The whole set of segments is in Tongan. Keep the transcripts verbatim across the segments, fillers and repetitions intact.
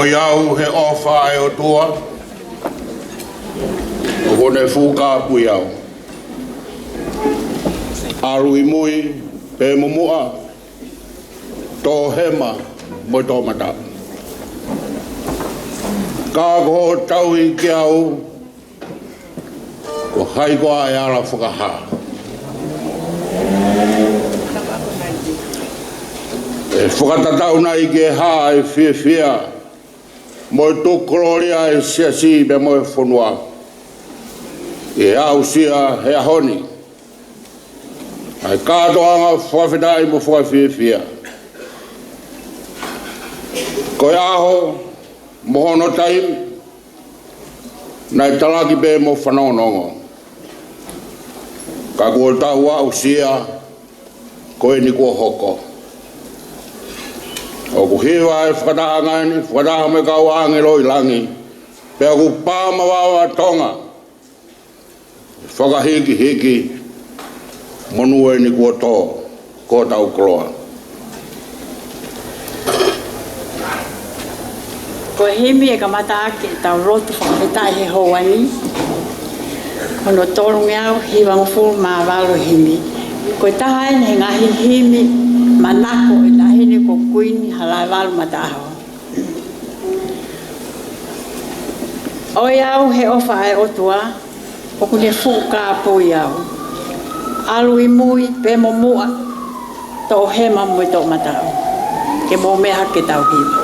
ʻOiauē, he ʻofa ʻa e ʻOtua, ʻoku ne fuʻu kāpui au. ʻAlu ʻi mui pe mo muʻa, toʻohema mo e toʻomataʻu. Ka ko hoʻo tauhi kiate au, ko hai koā ʻe ala fakahā? ʻE fakatatau nai ki he hā ʻa e fiefia mo e tuku kolōlia ʻa e siasi pea mo e fonua, ʻi he aʻusia he ʻaho ni ʻa e kātoanga fakafetaʻi mo fakafiefia? Ko e ʻaho mo hono taimi naʻe talaki pē mo fanongonongo, ka kuo tau aʻusia, ko eni kuo hoko. ʻOku hiva e fakatahaʻanga ni fakataha mo e kau ʻāngelo ʻi langi, pea ʻoku pā mavava Tonga, fakahikihiki, monū eni kuo tō, ko hotau koloa. Ko e himi ʻe kamata ʻaki ʻetau lotu fakafetaʻi he houa ni, ko hono tolungeau hivangofulu mā valu himi. Ko e taha eni he ngaahi himi manako ʻo e taʻahine ko Kuini Halaevalu Mataʻaho. ʻOiauē, he ʻofa ʻa e ʻOtua, ʻoku ne fuʻu kāpui au. ʻAlu ʻi mui pe mo muʻa, toʻohema mo e toʻomataʻu. Ke mou meʻa hake ke tau hiva.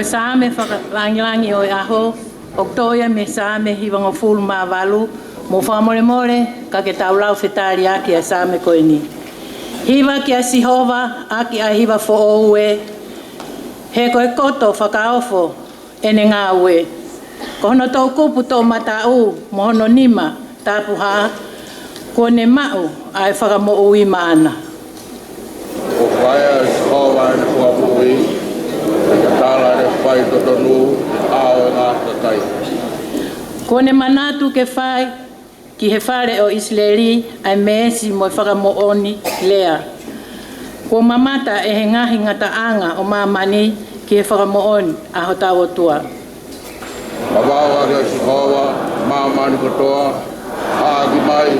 Saame fakalāngilangi ʻo e ʻaho, ʻoku toʻo ia mei he Saame hivangofulu mā valu, mo fakamolemole, ka ke tau lau fetaliʻaki ʻa e Saame ko eni. Hiva kia Sihova, ʻaki ʻa e hiva foʻou ē, he ko e koto fakaofo ʻene ngāue. Ko hono toʻukupu toʻomataʻu, mo hono nima tapuhā, kuo ne maʻu ʻa e fakamoʻui maʻana. Kuo fai ʻe Sihova ʻene fakamoʻui, ʻa e tatala ʻene faitotonu, ʻao ʻo e ngaahi kakai. Kuo ne manatu ke fai ki he fale ʻo ʻIsileli ʻa e meesi mo e fakamoʻoni lea. Kuo mamata ʻe he ngaahi ngataʻanga ʻo māmani ki he fakamoʻoni ʻa hotau ʻOtua. Mavahe ʻa Sihova ʻa māmani kotoa, haʻaki mai,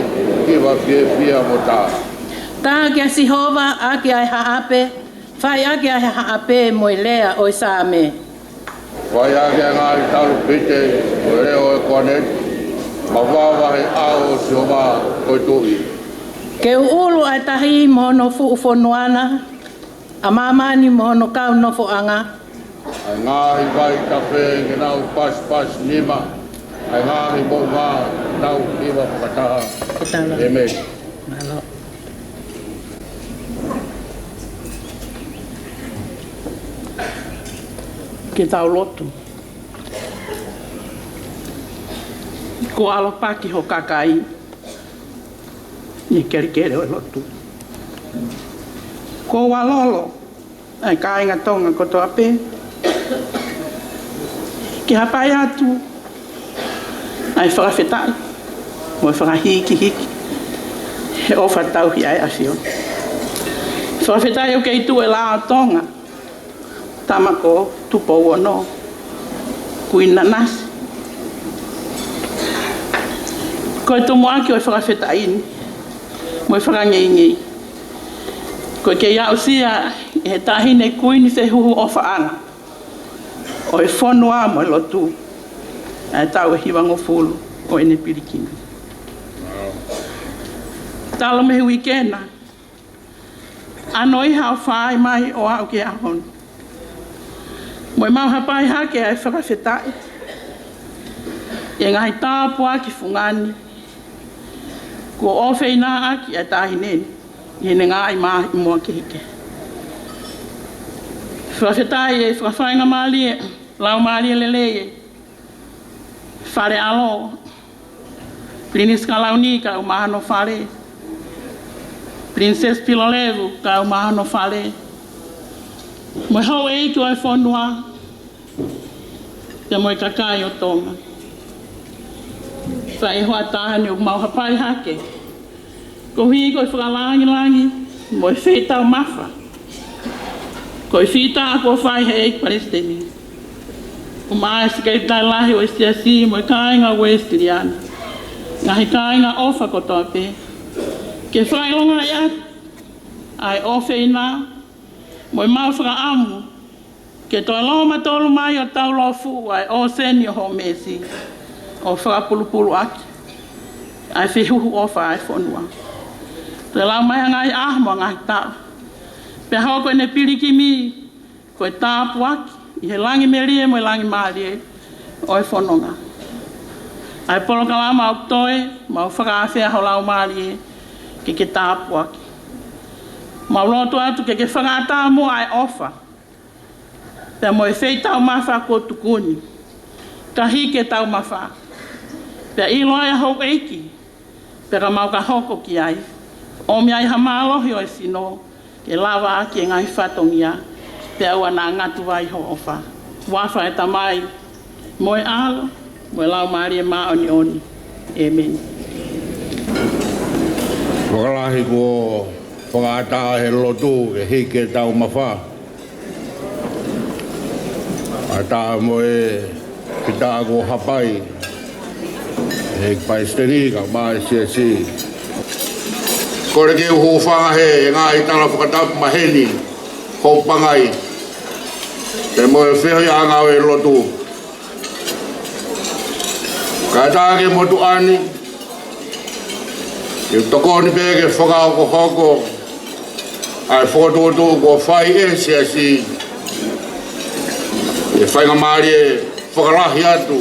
hiva fiefia mo tā. Tā kia Sihova ʻaki ʻa e haʻape, fai ʻaki ʻa e haʻape mo e lea ʻo e Saame. Fai ʻaki ʻa e ngaahi talupite mo e leʻo ʻo e koaneti, mavahe ʻa e ʻao ʻo Sihova ko e Tuʻi. Ke ʻuʻulu ʻa e tahi mo hono fuʻu fonua na, ʻa māmani mo hono kau nofoʻanga. ʻA e ngaahi vai tafe ke nau pasipasi nima, ʻa e ngaahi moʻunga nau hiva fakataha. Ke tala. ʻĒmeni. Mālō. Ke tau lotu. Kuo ʻalopaki ho kakai ʻi he kelekele ʻo e lotu. Kuo ʻalolo ʻa e kāinga Tonga kotoa pē ke hapai atu ʻa e fakafetaʻi mo e fakahīkihiki he ʻofa tauhi ʻa e ʻAfiona. Fakafetaʻi ʻoku kei tuʻu e lao Tonga, tama ko Tupou Ono, Kuini Nanasi. Ko e tumuʻaki ʻo e fakafetaʻi ni mo e fakangeingei, ko e kei aʻusia ʻe he Taʻahine Kuini Fehuhu ʻOfaʻanga ʻo e fonua mo e lotu ʻa e taʻu ʻe hivangofulu ʻo ʻene pilikimi. Talu mei he uike na, ʻa e ʻaho ni ʻo fai mai ʻo aʻu ki he ʻaho ni, mo ʻemau hapai hake ʻa e fakafetaʻi ʻi he ngaahi tāpuaki fungani kuo ʻofeina ʻaki ʻa e taʻahine ni ʻi heʻene ngaahi māhina kehekehe. Fakafetaʻi e fakafaingamālie, laumālie lelei e Fale ʻAlo, Pilinisi Kalauni kaeʻumaʻā hono fale, Pilinisesi Pilolevu kaeʻumaʻā hono fale, mo e houʻeiki ʻo e fonua, pea mo e kakai ʻo Tonga. Fai e hoʻatā ni ʻoku mau hapai hake koeʻuhi ko e fakalāngilangi mo e feitaumafa ko e fita kuo fai ʻe he ʻEiki Palesiteni, ʻumaʻā e Sekelitali Lahi ʻo e Siasi mo e kāinga Uēsiliana, ngaahi kāinga ʻofa kotoa pē, ke fakaʻilongaʻi atu ʻa e ʻofeina mo ʻemau fakaʻamu ke toe lomatolu mai ʻo taulōfuʻu ʻa e ʻōseni ʻo hoʻo meesi, ʻo fakapulupulu ʻaki ʻa e fehuhu ʻofa ʻa e fonua. Toe lau mai ha ngaahi ʻaho mo ha ngaahi taʻu, pea hoko ʻene pilikimi ko e tāpuaki ʻi he langi melie mo e langi mālie ʻo e fononga. ʻA e polokalama ʻoku toe, mau fakaafeʻi ho laumālie ke ke tāpuaki. Mau lotu atu ke ke fakaʻatā muʻa ʻa e ʻofa pea mo e feitaumafa kuo tuku ni, ka hiki e taumafa, pea ʻilo ai ʻa houʻeiki, pea ka mau ka hoko ki ai, ʻomi ai ha mālohi ʻo e sino ke lavaʻaki e ngaahi fatongia, pea ʻoua naʻa ngatu ai hoʻo ʻofa. Huafa ʻo e Tamai, mo e ʻAlo, mo e Laumālie Māʻoniʻoni. ʻĒmeni. Fakalahi kuo fakaʻatā he lotu ke hiki e taumafa. ʻAtā mo e fita kuo hapai ʻe he ʻEiki Palesiteni kaeʻumaʻā e Siasi. Kole ke u hūfanga he ngaahi tala fakatapu maheni, hopangai, pea mo e feohiʻanga ʻo e lotu. Kae ʻatā ke motuʻa ni, ke u tokoni pē ke fakahokohoko ʻa e fokotuʻutuʻu kuo fai ʻe he Siasi, ʻE faingamālie fakalahi atu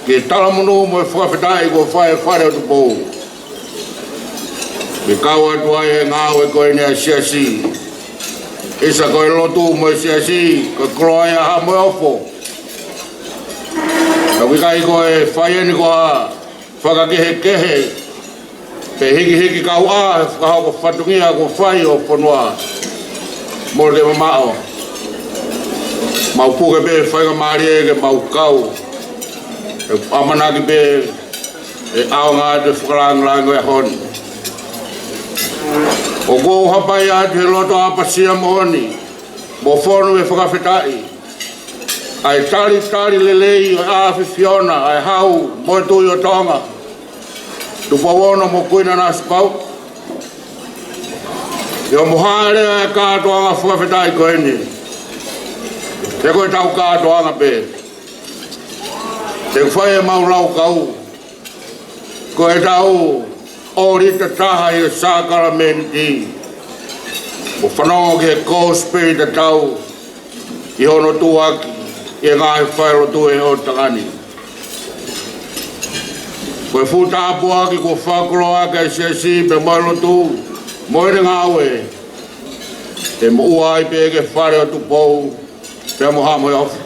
ki he talamonū mo e fakafetaʻi kuo fai ʻe he Fale ʻo Tupou, ke kau atu ai e ngāue ko eni ʻa e Siasi. ʻIsa ko e lotu mo e Siasi, ko e koloa ia ʻa Haʻa Moheofo. Ka ʻoku ʻikai ko e fai eni ko ha fakakehekehe pe hikihiki kauʻā he fakahoko fatongia kuo fai ʻo e fonua. Mole ke mamaʻo. Mau puke pē faingamālie ke mau kau. ʻE ʻamanaki pē ʻe ʻaonga atu e fakalāngilangi ʻo e ʻaho ni. ʻOku ou hapai atu he loto ʻapasia moʻoni mo fonu e fakafetaʻi ʻa e talitali lelei ʻo e ʻAfiona ʻa e Hau mo e Tuʻi ʻo Tonga, Tupou Ono mo Kuini Nanasipauʻu, ʻi hoʻomo hāʻele ʻa e kātoanga fakafetaʻi ko eni. He ko ʻetau kātoanga pē, te u fai ʻemau laukau, ko ʻetau ʻōlita taha ʻi he sākalamēniti, mo fanongo ki he kosipeli tatau ʻi hono tuʻuaki ʻi he ngaahi falelotu ʻo e ʻotu tangata ni. Ko e fuʻu tāpuaki kuo fakakoloa ʻaki ʻe he Siasi pea mo e lotu mo ʻene ngāue, ʻe moʻua ai pē ki he Fale ʻo Tupou pea mo Haʻa Moheofo.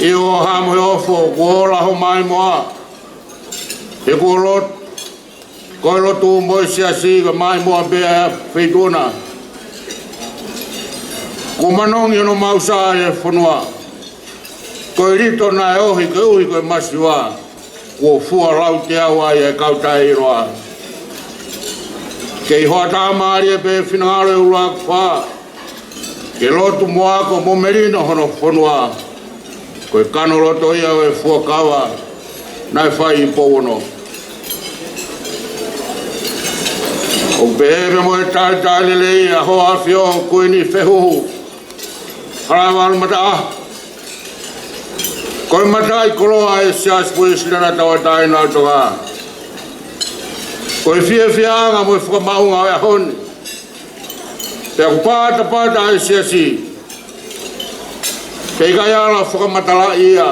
ʻIo, Haʻa Moheofo, kuo ola ho maimoa, he kuo lot-, ko e lotu mo e Siasi ko e maimoa pē ʻa e feituʻu na. Kuo manongi hono mausā ʻa e fonua. Ko e lito naʻe ohi koeʻuhi ko e masiva, kuo fua lauteau ai e kau taʻeʻiloa. Kei hoʻatā mālie pē finangalo e ʻuluaki fā ke lotu mo ako mo melino hono fonua. Ko e kano loto ia ʻo e fuakava naʻe fai ʻi Pouono. ʻOku pehē pē mo e talitali lelei ʻa Hoʻo ʻAfio Kuini Fehuhu Halaevalu Mataʻaho, ko e mataʻikoloa ʻo e Siasi Uēsiliana Tauʻatāina ʻo Tonga. Ko e fiefiaʻanga mo e fakamaʻunga ʻo e ʻaho ni, pea ʻoku patapata ʻa e Siasi, pea ʻikai ala fakamatalaʻi ia,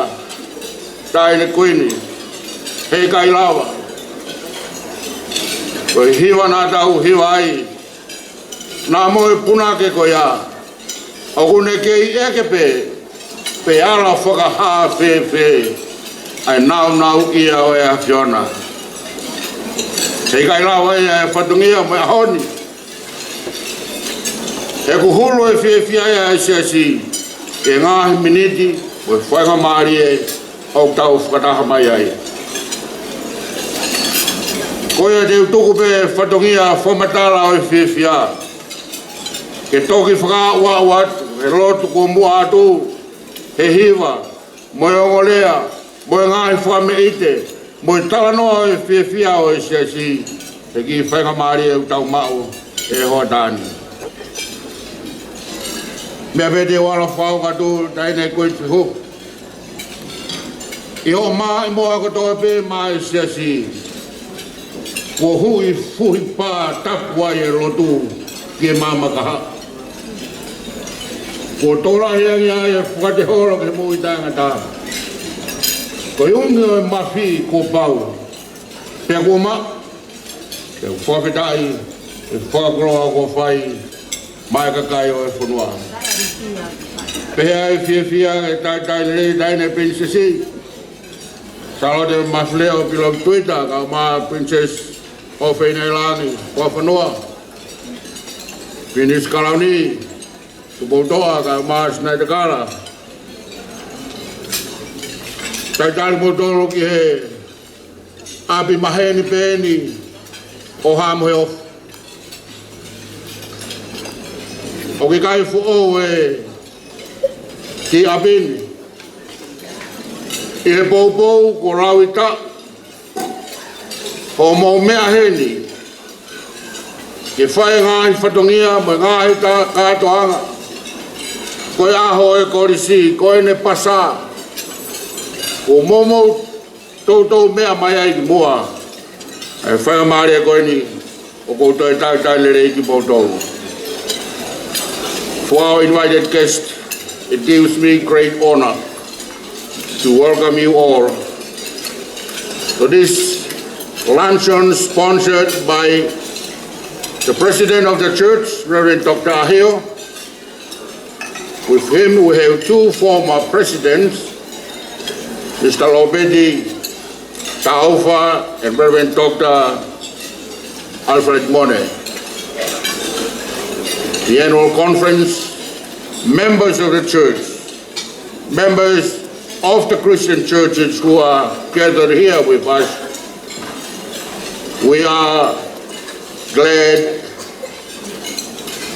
Taʻahine Kuini, he ʻikai lava. Ko e hiva naʻa tau hiva ai, naʻa mo e punake ko ia, ʻoku ne kei ʻeke pē pe ala fakahā fēfē ʻa e naunauʻia ʻo e ʻAfiona. He ʻikai lava ia ʻe he fatongia mo e ʻaho ni. He kuo hulu e fiefia ia ʻa e Siasi ʻi he ngaahi miniti mo e faingamālie ʻoku tau fakataha mai ai. Ko ia te u tuku pē fatongia fakamatala ʻo e fiefia, ke toki fakaaʻuaʻu atu he lotu kuo muʻa atu, he hiva, mo e ongo lea, mo e ngaahi fakameʻite, mo e talanoa ʻo e fiefia ʻo e Siasi, he kiʻi faingamālie ʻoku tau maʻu he hoʻatā ni. Meʻa pē te u ala fakahoko atu, Taʻahine Kuini Fehuhu. ʻI hoʻo maʻimoa kotoa pē maʻa e Siasi, kuo huʻi fuhi pā tapu ai e lotu ki he maama kahaʻu. Kuo tokolahi ange ai e fakateholo ki he moʻui taʻengata. Ko e ʻuhinga ʻo e mafi kuo pau, pea kuo maʻu, pea fakafetaʻi e fakakoloa kuo fai maʻa e kakai ʻo e fonua. Pehē ʻa e fiefia ʻa e talitali lelei, Taʻahine Pilinisesi Sālote Mafileʻo Piloki Tuita, kaeʻumaʻā Princess ʻOfeina ʻi Langi Hoafanua, Pilinisi Kalauni Tupoutoʻa, kaeʻumaʻā Sinaitakala. Talitali kimoutolu ki he ʻapi maheni pē eni ʻo Haʻa Moheofo. ʻOku ʻikai foʻou e kiʻi ʻapi ni. ʻI he poupou kuo lauitaʻu hoʻomou meʻa heni ke fai e ngaahi fatongia mo e ngaahi ta-, kātoanga. Ko e ʻaho ʻo e kolisi, ko ʻene pasa, kuo mou toutou meʻa mai ai ki muʻa. ʻE faingamālie ko eni, ʻoku ou toe talitali lelei kimoutolu. For our invited guests, It gives me great honor to welcome you all to this luncheon sponsored by the President of the Church, Reverend Doctor Ahio. With him, we have two former presidents, Mister Lopeti Taufa and Reverend Doctor Alfred Mone. The annual conference, members of the church, members of the Christian churches who are gathered here with us, we are glad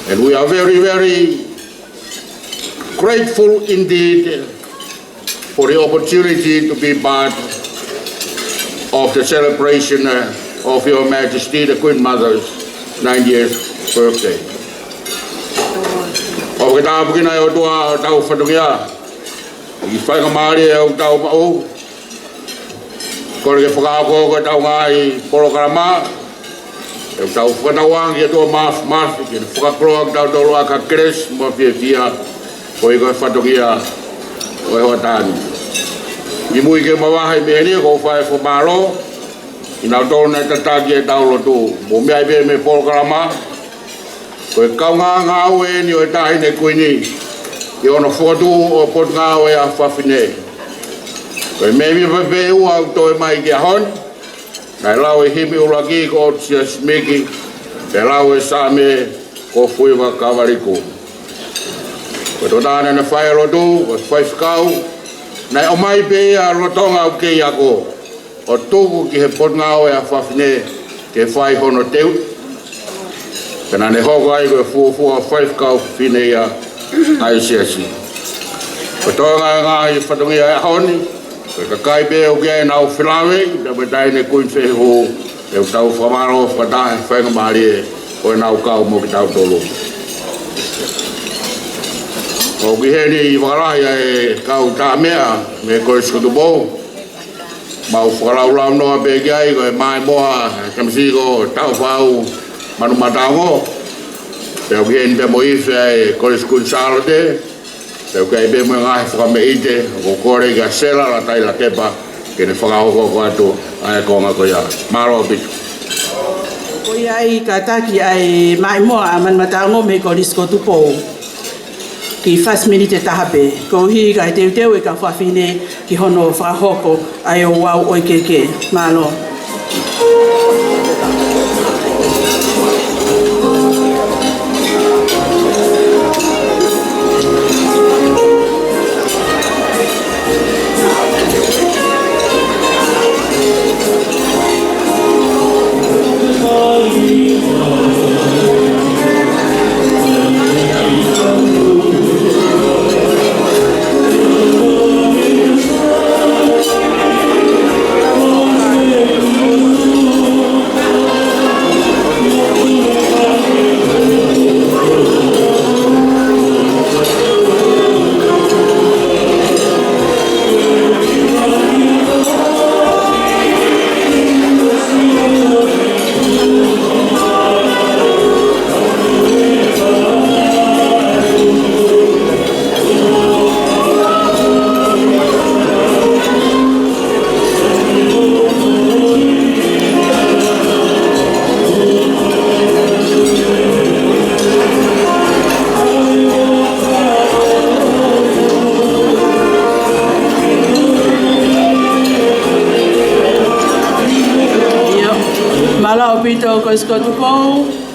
and we are very, very grateful indeed for the opportunity to be part of the celebration, uh, of Your Majesty the Queen Mother's ninetieth birthday. ʻOku ke tāpuekina ʻe he ʻOtua hotau fatongia, ʻi he faingamālie ʻoku tau maʻu, kole ke fakahoko ʻetau ngaahi polokalama, ʻetau fakatauange ki he ʻOtua Māfimafi, ke ne fakakoloa kitautolu ʻaki ha kelesi mo e fiefia, koeʻuhi ko e fatongia ʻo e hoʻatā ni. Kimuʻa ke u mavahe mei heni, ʻoku ou fai e fakamālō kinautolu naʻe tataki ʻetau lotu. Mou meaʻi pē mei he polokalama, ko e kaungā ngāue eni ʻo e Taʻahine Kuini ʻi hono fokotuʻu ʻo e Potungāue ʻa Fafine. Ko e mēmipa pē ʻe ua ʻoku toe mai ki he ʻaho ni, naʻe lau e himi ʻuluaki ko ʻOtu Siasi Miki, pea lau e Saame ko Fuiva Kavaliku. Ko e tokotaha naʻa ne fai e lotu, ko e faifekau, naʻe ʻomai pē ia lolotonga ʻeku kei ako, ʻo tuku ki he Potungāue ʻa Fafine ke fai hono teuʻi. Pea naʻa ne hoko ai ko e fuofua faifekau fefine ia ʻa e Siasi. Ko e toenga e ngaahi fatongia ʻo e ʻaho ni, ko e kakai pē ʻoku ʻi ai ʻenau felāveʻi pea mo e Taʻahine Kuini Fehuhu, ʻoku tau fakamālō fakataha he faingamālie ʻo ʻenau kau mo kitautolu. ʻOku ʻi heni ʻi he fakalahi ʻa e kau tā meʻa mei he Kolisi ko Tupou. Mau fakalaulaunoa pē ki ai, ko e Maʻimoa, Tamasiʻi ko Tāufaʻāhau Manumataongo. Pea ʻoku ʻi heni pē mo e ifi ʻa e Kolisi Kuini Sālote. Pea ʻoku ʻi ai pē mo e ngaahi fakameʻite, ʻoku ou kole kia Sela Lātai Lakepa ke ne fakahoko atu ʻa e konga ko ia. Mālō ʻaupito. Ko ia ai kātaki ʻa e Maʻimoa ʻa Manumataongo mei he Kolisi ko Tupou. Kiʻi fasi miniti ʻe taha pē, koeʻuhi kae teuteu e kau fafine ki hono fakahoko ʻa e ouau ʻo e kehekehe. Mālō. Mālō ʻaupito Kolisi ko Tupou.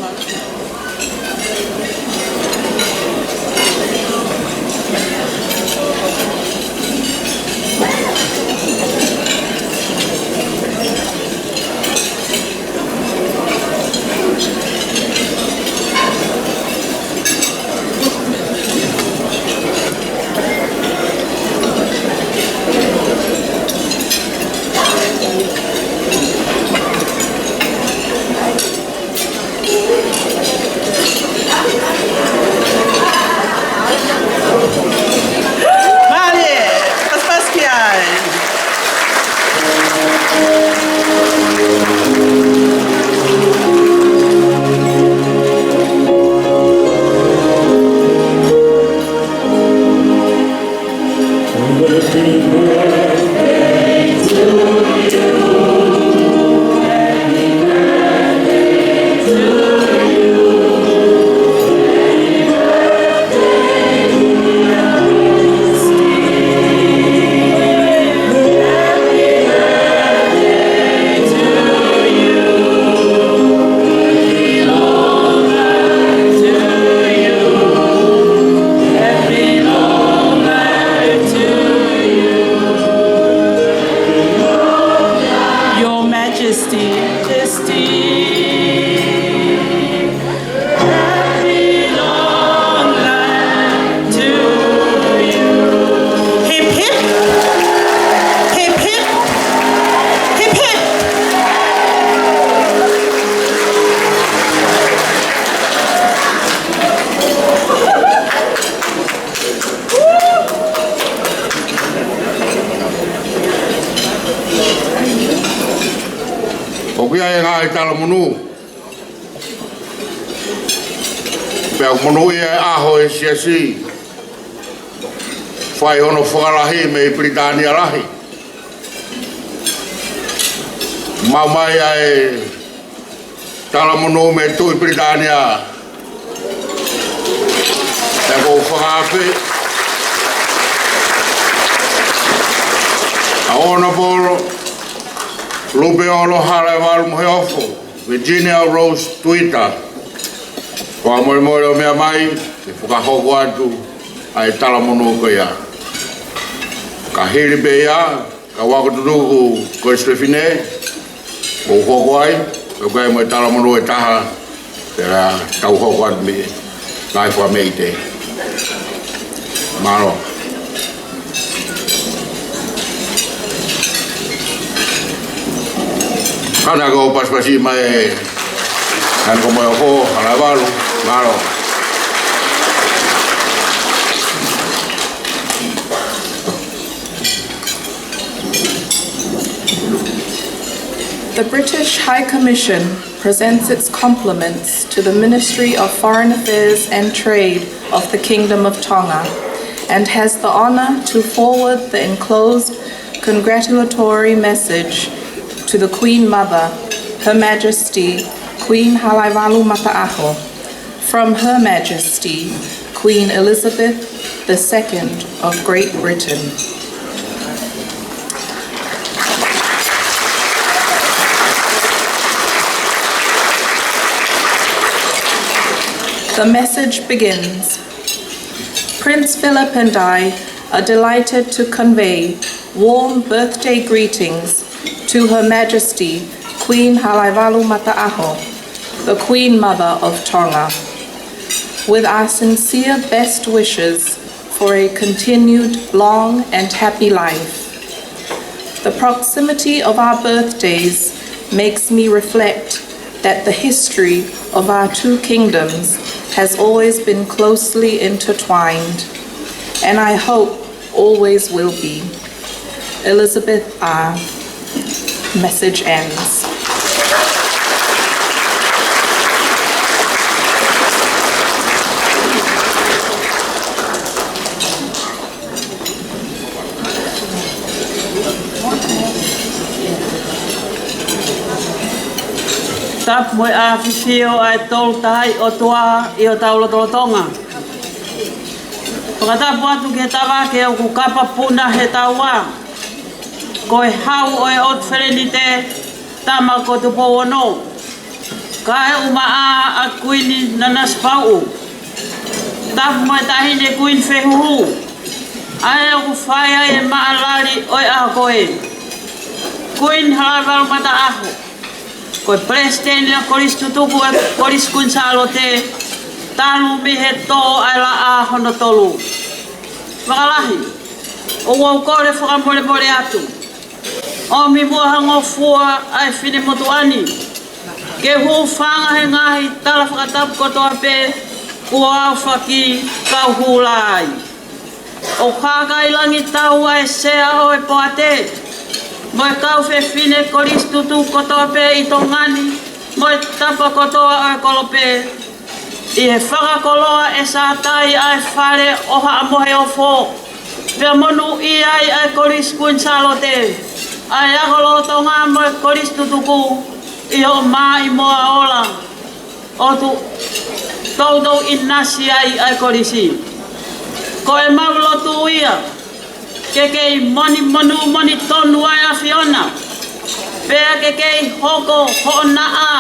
Ui ai e ngaahi talamonū. Pea monūʻia e ʻaho ʻo e siasi. Fai hono fakalahi mei Pilitānia Lahi. Maʻu mai ʻa e talamonū mei Tuʻi Pilitānia. Pea ʻoku ou fakaafe ʻa Honourable Lupeolo Halaevalu Moheofo, Virginia Rose Tuita. Fakamolemole ʻo meʻa mai, ke fakahoko atu ʻa e talamonū ko ia. Ka hili pē ia, kau ako tutuku ko e Stefine, ʻo hoko ai, ʻo kai mo e talamonū ʻe taha, pea tau hoko atu mei he ngaahi fakameʻite. Mālō. Kātaki ʻo pasipasi mai, Honourable Moheofo Halaevalu, mālō. The British High Commission presents its compliments to the Ministry of Foreign Affairs and Trade of the Kingdom of Tonga and has the honour to forward the enclosed congratulatory message to the Queen Mother, Her Majesty Queen Halaevalu Mataʻaho, from Her Majesty Queen Elizabeth the Second of Great Britain. The message begins. Prince Philip and I are delighted to convey warm birthday greetings to Her Majesty Queen Halaevalu Mataʻaho, the Queen Mother of Tonga, with our sincere best wishes for a continued long and happy life. The proximity of our birthdays makes me reflect that the history of our two kingdoms has always been closely intertwined, and I hope always will be. Elizabeth R. Message ends. Tapu mo e ʻafifio ʻa e Tolu Tahaʻi ʻOtua ʻi hotau lotolotonga. Fakatapu atu ki he tavake ʻoku kapa puna he taua, ko e Hau ʻo e ʻOtu Felenite, Tama ko Tupou Ono, kaeʻumaʻā ʻa Kuini Nanasipauʻu. Tapu mo e Taʻahine Kuini Fehuhu, ʻa ē ʻoku fai ai e maʻa lali ʻo e ʻaho ko ē. Kuini Halaevalu Mataʻaho, ko e Palesiteni ʻa e Kolisi Tutuku ʻo e Kolisi Kuini Sālote, talu mei he tō ʻa e laʻā hono tolu. Fakalahi, ʻoku ou kole fakamolemole atu, ʻomi muʻa ha ngofua ʻa e finemotuʻa ni, ke u hūfanga he ngaahi tala fakatapu kotoa pē kuo aofaki kau hū lā ai. ʻOku hākailangitau ʻa e Sea ʻo e Poate mo e kau fefine Kolisi Tutuku kotoa pē ʻi Tonga ni mo e tapa kotoa ʻo e kolope, ʻi he fakakoloa ʻe Sātai ʻa e Fale ʻo Haʻa Moheofo, pea monūʻia ai ʻa e Kolisi Kuini Sālote, ʻa e ako lolotonga mo e Kolisi Tutuku, ʻi hoʻo maʻimoa ola ʻo toutou ʻinasi ai ʻa e kolisi. Ko ʻemau lotu ia, ke kei moni monū moni tonu ʻa e ʻAfiona, pea ke kei hoko hoʻo naʻa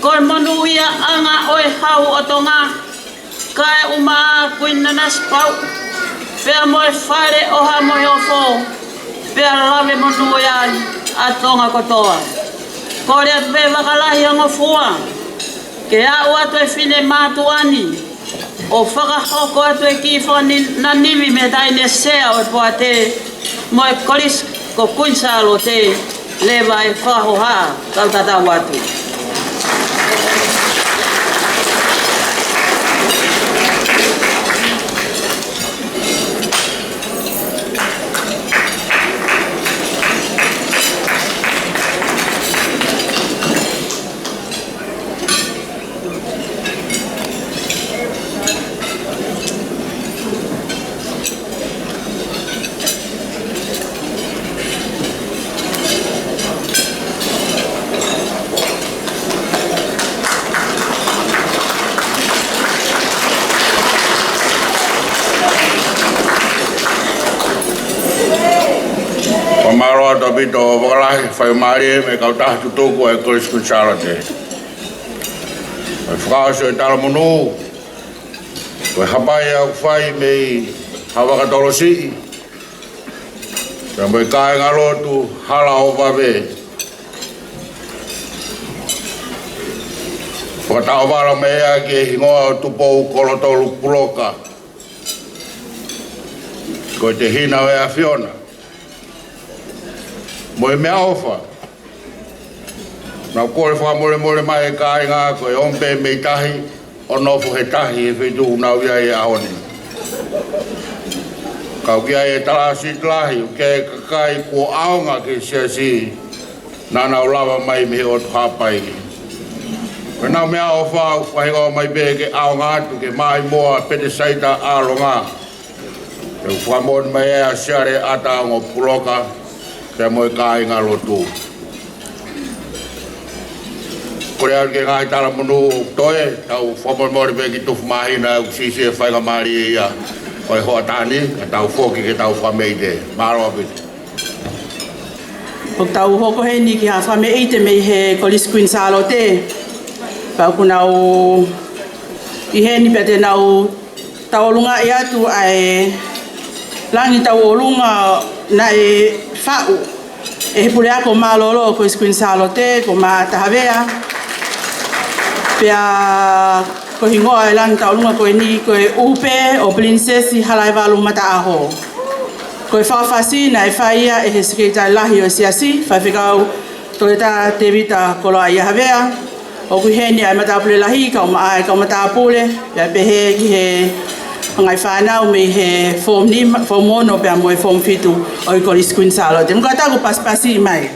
ko e monūʻiaʻanga ʻo e Hau ʻo Tonga, kaeʻumaʻā ʻa Kuini Nanasipauʻu, pea mo e Fale ʻo Haʻa Moheofo, pea lave monū ai ʻa Tonga kotoa. Kole atu pē fakalahi ha ngofua ke aʻu atu e finemātuʻa ni ʻo fakahoko atu e kiʻi fakananimi mei he Taʻahine Sea ʻo e Poate mo e Kolisi ko Kuini Sālote, leva e fakahoha, kau tatau atu. Tau pito vakalahi, faingamālie mei he kautaha tutuku ʻa e Kolisi Kuini Sālote. ʻOku fakaʻosi ʻa e talamonū, ko e hapai ʻoku fai mei Havaka Tolosiʻi, pea mo e kāingalotu Hala ʻo Vave. Fakataʻovala mai ia ki he hingoa ʻo Tupou Kolotolu Puloka, ko e tehina ʻo e ʻAfiona. Mo e meʻaʻofa, naʻa ku kole fakamolemole mai e kāinga ko e omi pē mei tahi ʻo nofo he tahi he feituʻu ʻoku nau ʻi ai he ʻaho ni. Ka ʻoku ʻi ai e talāsiti lahi, ʻoku ʻi ai e kakai kuo ʻaonga ki he siasi, naʻa nau lava mai mei he ʻotu Haʻapai. Ko ʻenau meʻaʻofa ʻoku fakahingoa mai pē ke ʻaonga atu ki he Maʻimoa Petesaita ʻAlonga. ʻOku fakamoʻoni mai ʻa Siale ʻAtaongo Puloka, pea mo e kāingalotu. Kole atu ki he ngaahi talamonū ʻoku toe, tau fakamolemole pē ki he tufu māhina, ʻoku siʻisiʻi e faingamālie ia ʻo e hoʻatā ni, ka tau foki ki heʻetau fakameʻite. Mālō ʻaupito. ʻOku tau hoko heni ki ha fakameʻite mei he Kolisi Kuini Sālote. Pea ʻoku nau ʻi heni pea te nau tauʻolungaʻi atu ʻa e langi tauʻolunga naʻe faʻu ʻe he puleako mālōlō ʻo e Kolisi Kuini Sālote, ko Mata Havea. Pea ko e hingoa ʻo e langi tauʻolunga ko eni ko e ʻUpe ʻo Pilinisesi Halaevalu Mataʻaho. Ko e fakafasi naʻe fai ia ʻe he Sekelitali Lahi ʻo e Siasi, Faifekau Toketā Tēvita Koloaʻia Havea. ʻOku ʻi heni ʻa e matāpule lahi, kau ma-, ʻa e kau matāpule, pea pehē ki he ngaahi fānau mei he form nima, form ono pea mo e form fitu ʻo e Kolisi Kuini Sālote. Mou kātaki ʻo pasipasi mai.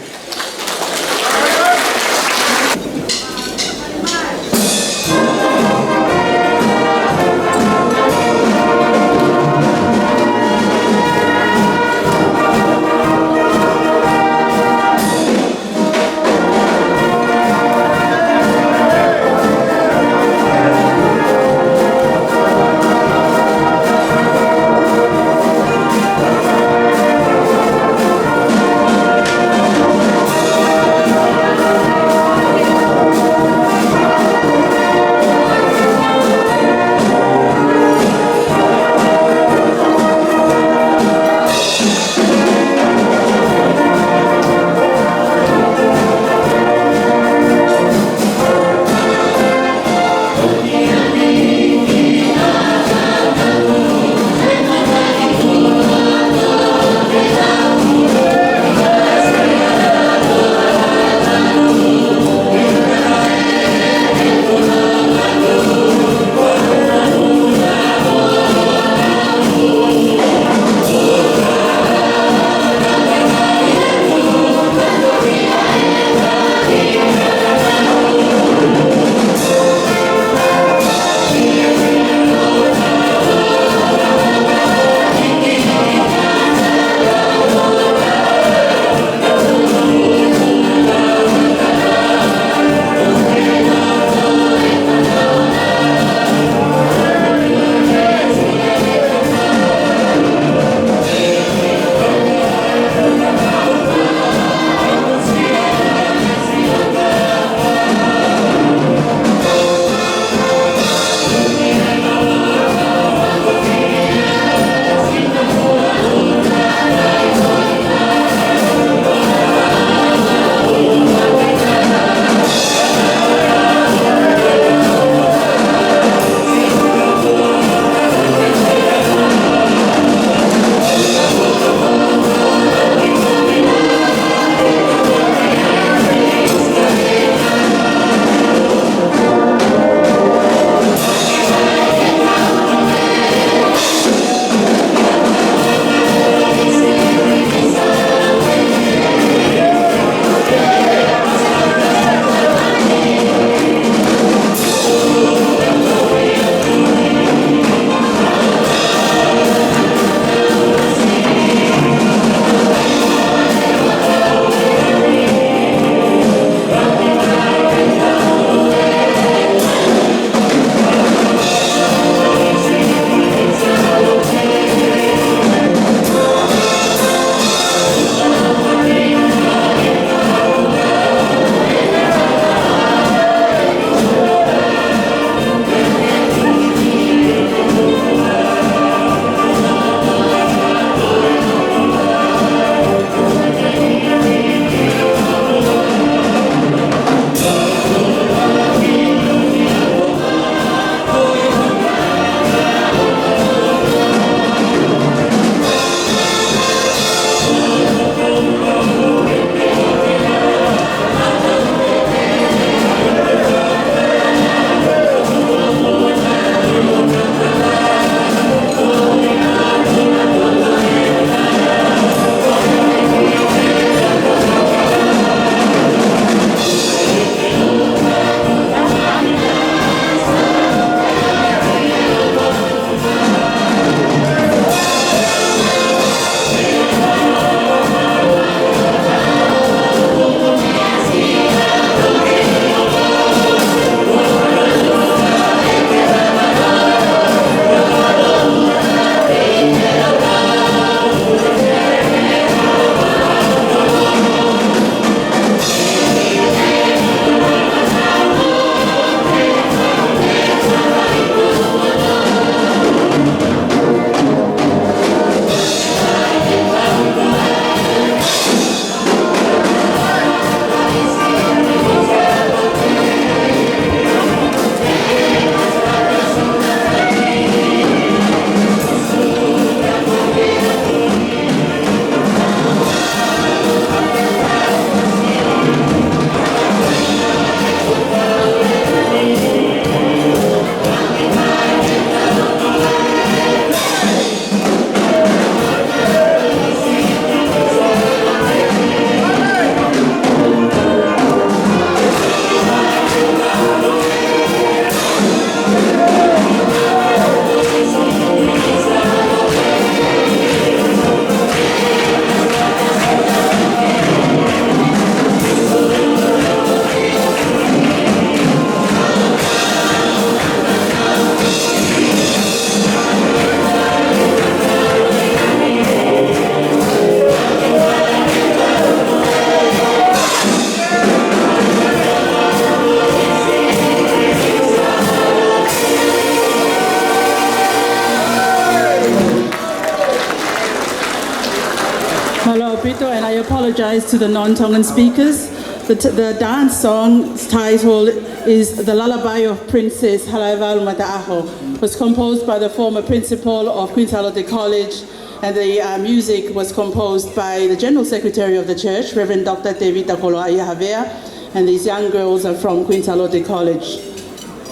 And I apologize to the non-Tongan speakers. The, t- the dance song's title is The Lullaby of Princess Halaevalu Mataʻaho. It was composed by the former principal of Queen Sālote College, and the uh, music was composed by the General Secretary of the Church, Reverend Doctor Tevita Koloaʻia Havea, and these young girls are from Queen Sālote College.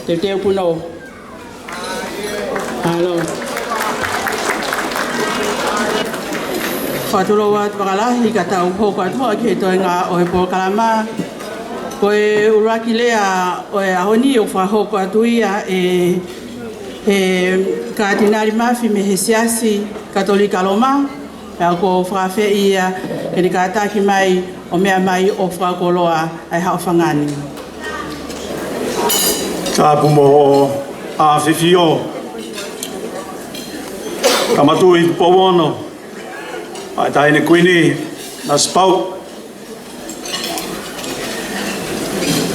Teuteu punou. Mālō. Fakatulou atu fakalahi ka tau hoko atu ki he toenga ʻo e polokalama. Ko e ʻuluaki lea ʻo e ʻaho ni ʻoku fakahoko atu ia ʻe he Katinali Mafi mei he Siasi Katolika Loma. Pea ʻoku ou fakaafeʻi ia ke ne kātaki mai ʻo meʻa mai ʻo fakakoloa ʻa e haʻofanga ni. Tapu mo hoʻo ʻafifio, Tama Tuʻi Tupou Ono, ʻa e Taʻahine Kuini Nanasipauʻu.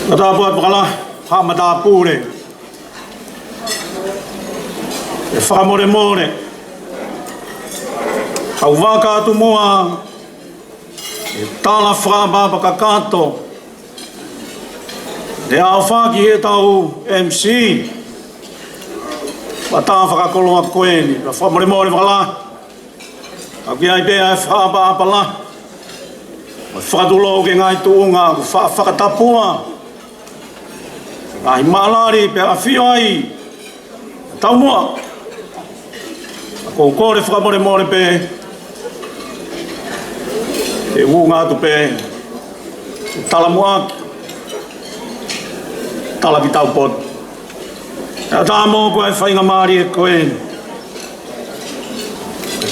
Fakatapu atu fakalahi, haʻa matāpule, e fakamolemole, kau vaka atu muʻa e tala fakaʻapaʻapa kakato ne ʻaofaki ʻe heʻetau M C, ʻa e tā fakakoloa ko eni, ka fakamolemole fakalahi. ʻOku ʻi ai pē ʻa e fakaʻapaʻapa lahi, mo e fakatulou ki he ngaahi tuʻunga ʻoku fa- fakatapua, ngaahi malali pea ʻafio ai taumuʻa. ʻOku ou kole fakamolemole pē, ʻe ʻunga atu pē, talamuʻaki, tala ki taupotu. ʻE ʻatā mo ko e faingamālie ko ē,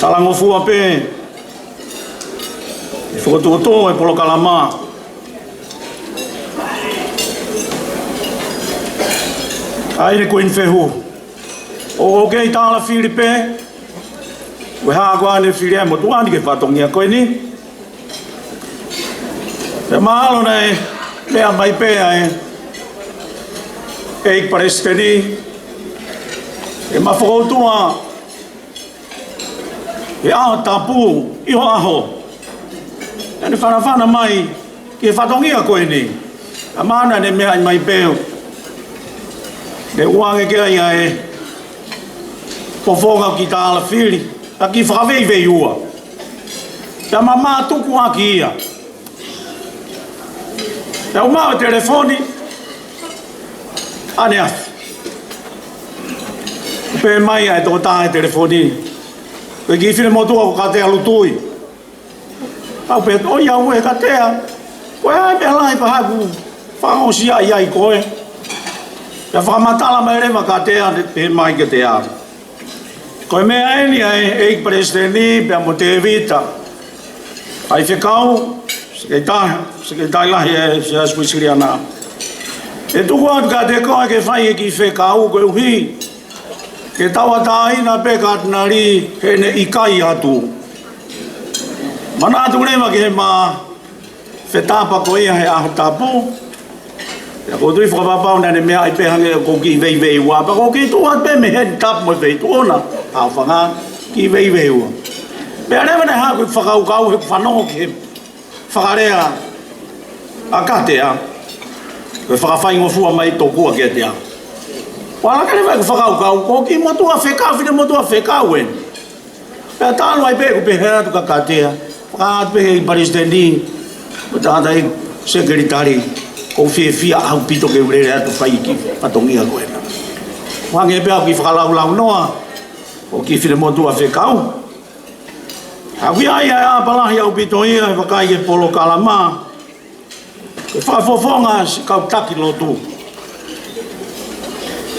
talangofua pē ʻi he fokotuʻutuʻu e polokalama. ʻAi le Kuini Fehu. ʻOku ou kei tālafili pē, ʻoku hā ko ʻene fili ʻa e motuʻa ni ki he fatongia ko eni. Pea mahalo naʻe meʻa mai pē ʻa e ʻEiki Palesiteni, ʻe ma fokoutua he ʻaho tapu ʻi ho ʻaho, ʻene fanafana mai ki he fatongia ko eni. ʻA mana ne meʻa mai pē ʻo ne ʻoange ke ʻai ʻa e fofonga ki tālafili, ka ki fakaveiveiua. Pea ma mātuku ʻaki ia. Pea u maʻu e telefoni ʻaneafi. Pehē mai ʻa e tokotaha he telefoni, ko e kiʻi finemotuʻa ko Katea Lutui. Au pē, ʻoiauē Katea, ko e hā e meʻa lahi pē ʻoku fakaʻosi ai ai koe? Pea fakamatala mai leva Katea, pehē mai kiate au, ko e meʻa eni ʻa e ʻEiki Palesiteni pea mo Tēvita, ʻa e fekau, sekelitali, sekelitali lahi ʻa e Siasi Uēsiliana. ʻE tuku atu kiate koe ke fai e kiʻi fekau koeʻuhi ke tauʻatāina pē Katinali heʻene ʻikai atu. Manatu leva ki heʻema fetapa ko ia he ʻaho tapu. Pea ʻoku ou tui fakapapau naʻa ne meaʻi pē hangē ko e kiʻi veiveiua, pea ʻoku ou kiʻi tuʻu atu pē mei heni tapu mo e feituʻu na, ʻaofanga, kiʻi veiveiua. Pea leva naʻe haʻaku fakakaukau he fanongo ki he fakalea ʻa Katea, ko e fakafaingofua mai tokua kiate au. Ua laka leva ʻeku fakakaukau, ko e kiʻi motuʻa fekau, finemotuʻa fekau eni. Pea talu ai pē ʻeku pehē atu kia Katea, fakaatu pē ki he Palesiteni, mo e tangataʻeiki sekelitali, ʻoku ou fiefia ʻaupito ke u lele atu ʻo fai e kiʻi fatongia ko ena. Hangē pē ʻeku kiʻi fakalaulaunoa, ko e kiʻi finemotuʻa fekau. ʻOku ʻi ai ʻa e ʻapa lahi ʻaupito ia he vakai ki he polokalama, ko e fakafofonga siʻi kau taki lotu.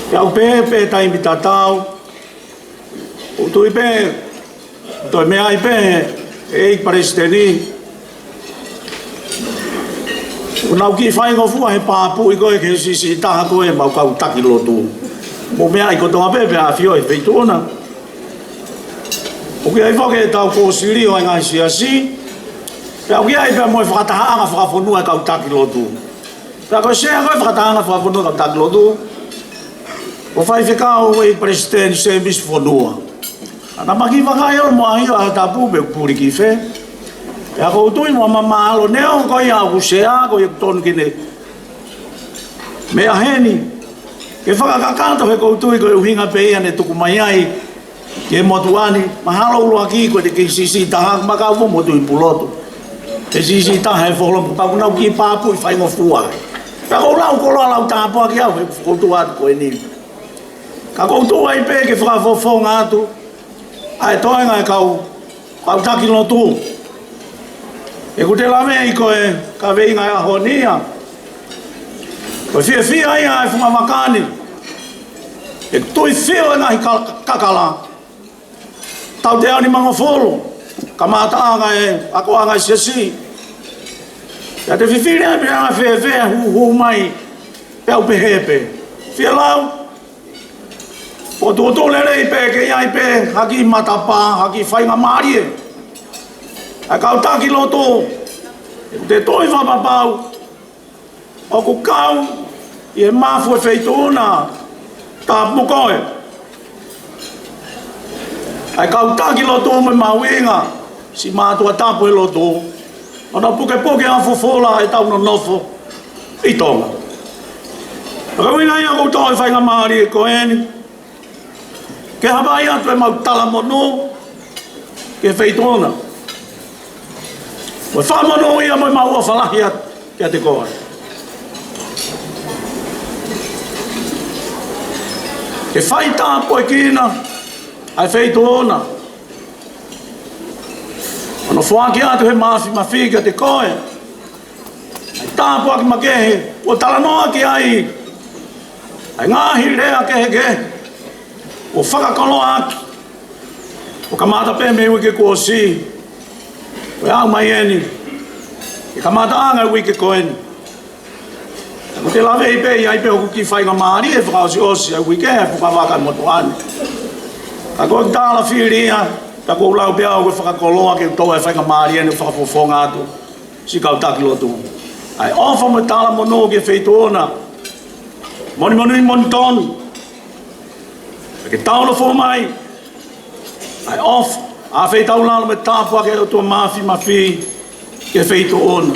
Pea u pehē pē taimi tatau, ʻoku ou tui pē, toe meaʻi pē ʻe he ʻEiki Palesiteni, ʻoku nau kiʻi faingofua he papuʻi ko ē ki he siʻisiʻi taha ko ē ʻemau kau taki lotu. Mou meaʻi kotoa pē pea ʻafio he feituʻu na. ʻOku ʻi ai foki ʻetau kōsilio ʻa e ngaahi siasi, pea ʻoku ʻi ai pē mo e fakatahaʻanga fakafonua ʻa e kau taki lotu. Pea ko e sea ko ē fakatahaʻanga fakafonua ʻa e kau taki lotu, ko e faifekau ʻa e Palesiteni Sēmisi Fonua. ʻA ia naʻa ma kiʻi vakai ʻo mo ʻaho ʻaho tapu pe puli ki fē. Pea ʻoku ou tui mo mamaalo neongo ko ia ʻoku sea, ko ia ʻoku tonu ke ne meʻa heni, ke fakakakato he ʻoku ou tui ko e ʻuhinga pē ia ne tuku mai ai ki he motuʻa ni. Mahalo ʻuluaki ko e K C C taha, ma kau fo motu i Pulotu. K C C taha he foholo mo kau nau ki papu i faingofua. Pea ʻoku ou lau koloa lau tāpuaki au he ʻoku ou tui atu ko eni. Ka ʻoku ou tui ai pē ke fakafofonga atu ʻa e toenga e kau, kau taki lotu. ʻOku te laveʻi ko e kaveinga e ʻaho ni ia, ko e fiefia ia e funga maka ni. ʻOku tui fiu e ngaahi ka-, kakala. Tau te aoni mangofulu, kamataʻanga e akoʻanga e siasi. Pea te fifili ai pē ʻa e fēfē hūhū mai, pea u pehē pē. Fielau, ʻoku tuʻutuʻu lelei pē ke ʻi ai pē ha kiʻi matapā, ha kiʻi faingamālie ʻa e kau taki lotu. ʻOku te tui fakapapau ʻoku kau ʻi he mafu e feituʻu na, tapu mo koe. ʻA e kau taki lotu mo e mahuʻinga siʻi mātuʻa tapu he lotu, ʻo nau pukepuke ʻa fufula ʻetau nonofo ʻi Tonga. Ka ko e ʻuhinga ia ʻoku ou toʻo e faingamālie ko eni ke hapai atu ʻemau talamonū ki he feituʻu na. Mo e fakamonū ia mo ʻemau ʻofa lahi atu kiate koe. Ke fai tāpuekina ʻa e feituʻu na. ʻO nau foaki atu he mafimafi kiate koe ʻa e tāpuaki makehe kuo talanoa ki ai ʻa e ngaahi lea kehekehe kuo fakakoloa ʻaki. ʻO kamata pē mei he uike kuo ʻosi, ʻo aʻu mai eni ki he kamataʻanga e uike ko eni. ʻOku te laveʻi pē ʻi ai pē hoku kiʻi faingamālie fakaʻosiʻosi ʻa e uike he fuka vaka motuʻa ni. Ka ko e tala fili ia, ka ʻoku ou lau pē au ko e fakakoloa ke u toʻo e faingamālie ni ʻo fakafofonga atu siʻi kau taki lotu ʻa e ʻofa mo e talamonū ki he feituʻu na. Monū monū monū tonu. Ke tau nofo mai ʻa e ʻofa, ʻa e feitaulalo mo e tāpuaki ʻa e ʻOtua Mafimafi ki he feituʻu na.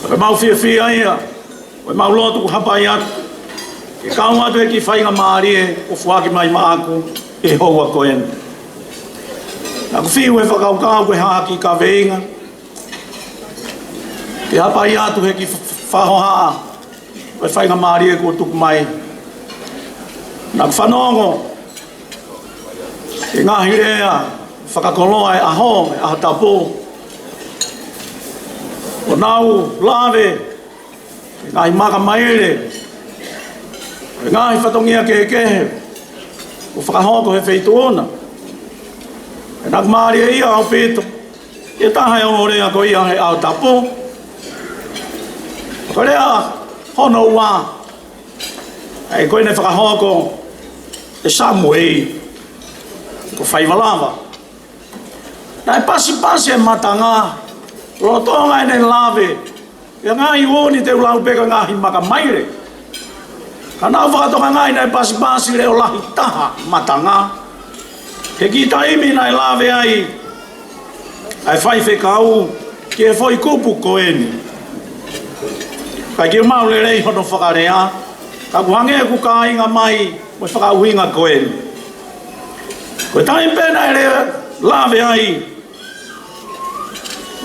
Ko ʻemau fiefia ia, ko ʻemau lotu kuo hapai atu ke kau atu he kiʻi faingamālie kuo foaki mai maʻaku he houa ko eni. Naʻa ku fiu he fakakaukau ko e hā ha kiʻi kaveinga ke hapai atu he kiʻi fa-, fakahohaʻa ʻo e faingamālie kuo tuku mai. Naʻa ku fanongo ki he ngaahi lea fakakoloa e ʻaho, e ʻaho tapu. ʻO nau lave ki he ngaahi maka maile, ki he ngaahi fatongia kehekehe kuo fakahoko he feituʻu na. Pea naʻa ku mālieʻia ʻaupito ki he taha e ongo lea ko ia he ʻaho tapu. Ko e lea hono ua, ʻa ia ko ē naʻe fakahoko ʻe Samueli, ko Faivalava. Naʻe pasipasi e matanga lolotonga ʻene lave ki he ngaahi ʻū ni, te u lau pē ko e ngaahi maka maile. Ka naʻa ku fakatokangaʻi naʻe pasipasi leʻo lahi taha matanga he kiʻi taimi naʻe lave ai ʻa e faifekau ki he foʻi kupu ko eni. ʻIkai ke u maʻu lelei hono fakalea, ka ʻoku hangē ʻoku kāinga mai mo e fakaʻuhinga ko eni. Ko e taimi pē naʻe lea, lave ai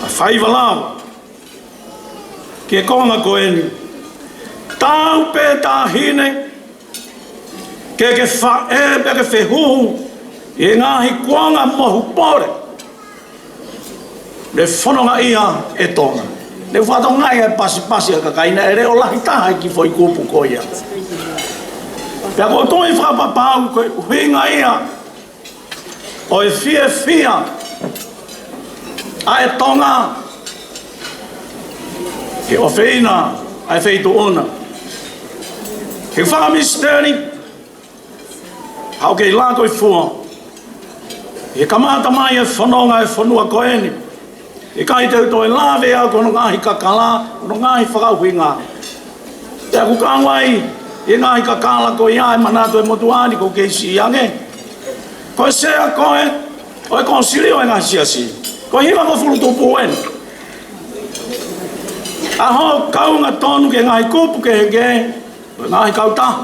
ʻa Faivalava ki he konga ko eni: Taau pē taʻahine ke ke faʻē pea ke fehuhu ʻi he ngaahi kuonga mohu pole ne fonongaʻia ʻe Tonga. Naʻe fakatokangaʻi ʻa e pasipasi ʻa e kakai naʻe leʻo lahi taha e kiʻi foʻi kupu ko ia. Pea ʻoku ou tui fakapapau ko e ʻuhinga ia ʻo e fiefia ʻa e Tonga he ʻofeina ʻa e feituʻu na. He fakamisiteli haʻu kei lako ʻi fua he kamata mai e fononga e fonua ko eni. ʻIkai te u toe lave au ki hono ngaahi kakala, hono ngaahi fakaʻuhinga. Pea ʻoku kau ai ʻi he ngaahi kakala ko ia e manatu e motuʻa ni ʻoku ou kei siʻi ange. Ko e sea koe ʻo e Kōsilio ʻo e ngaahi siasi. Ko e hiva ko Fulutupu eni. ʻA hoʻo kaunga tonu ki he ngaahi kupu kehekehe, ko e ngaahi kautaha.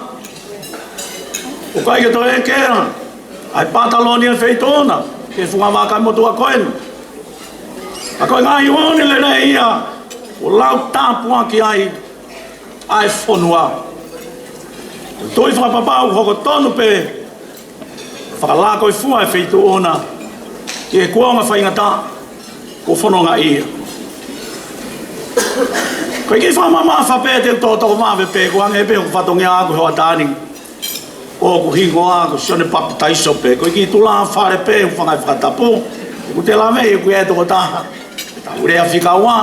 ʻOku ʻikai ke toe ʻeke ʻa e pataloni ʻa e feituʻu na, ki he funga vaka motuʻa ko eni. Ka ko e ngaahi uooni lelei ia, ʻoku lau tāpuaki ai ʻa e fonua. Tui fakapapau hoko tonu pē, fakalakoifua e feituʻu na ki he kuonga faingataʻa kuo fononga ia. Ko e kiʻi fakamamafa pē te u tō toko vave pē, ʻoku hangē pē ko e fatongia ʻaʻaku he hoʻatā ni. ʻOku hingoa ko Sione Papitaiso pē, ko e kiʻi tulāfale pē, ʻoku fangai fakatapu. ʻOku te lave, ʻoku ʻi ai e tokotaha, tau lea fika ua.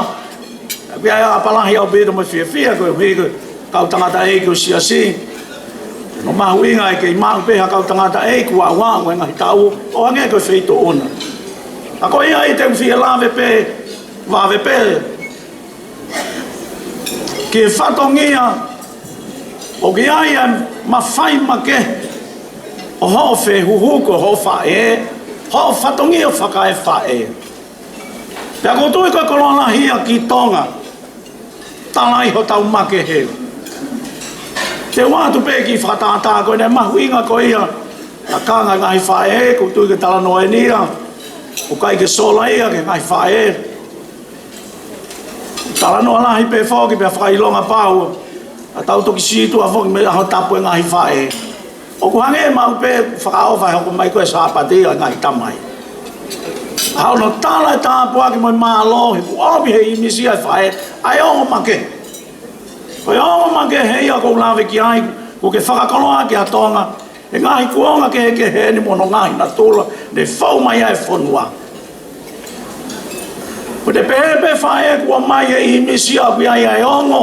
ʻOku ʻi ai ʻa e ʻapaʻapa lahi ʻaupito mo e fiefia, koeʻuhi ko e kau tangataʻeiki ʻo e siasi. Hono mahuʻinga e kei maʻu pē ha kau tangataʻeiki ʻoku ʻauʻau e ngaahi taʻu ʻo hangē ko e feituʻu na. Ka ko ia ai te u fie lave pē, vave pē ki he fatongia ʻoku ʻi ai e mafai makehe ʻo hoʻo fehuhu ko hoʻo faʻē, hoʻo fatongia ʻo fakaefaʻē. Pea ʻoku ou tui ko e koloa lahi ia ki Tonga, tala ai hotau makehe. Te u ʻoatu pē kiʻi fakatātā ko eni, mahuʻinga ko ia, lakanga e ngaahi faʻē, ʻoku ou tui ko e talanoa eni ia, ʻoku ʻikai ke sola ia ki he ngaahi faʻē. Talanoa lahi pē foki pea fakaʻilonga pau, ʻa tau toki sītuʻa foki mei he ʻaho tapu e ngaahi faʻē. ʻOku hangē maʻu pē fakaʻofa he hoko mai ko e Sāpate ʻa e ngaahi tamai. ʻA hono tala e tāpuaki mo e mālō, he kuo ʻomi ʻe he ʻīmisi ʻa e faʻē ʻa e ongo makehe. Ko e ongo makehe ia ʻoku ou lave ki ai, ʻoku ke fakakoloa ki ʻa Tonga he ngaahi kuonga kehekehe ni mo hono ngaahi natula ne fou mai ai e fonua. Ko e pehē pē faʻē kuo ʻomai ʻe he ʻīmisi ʻoku ʻi ai ʻa e ongo,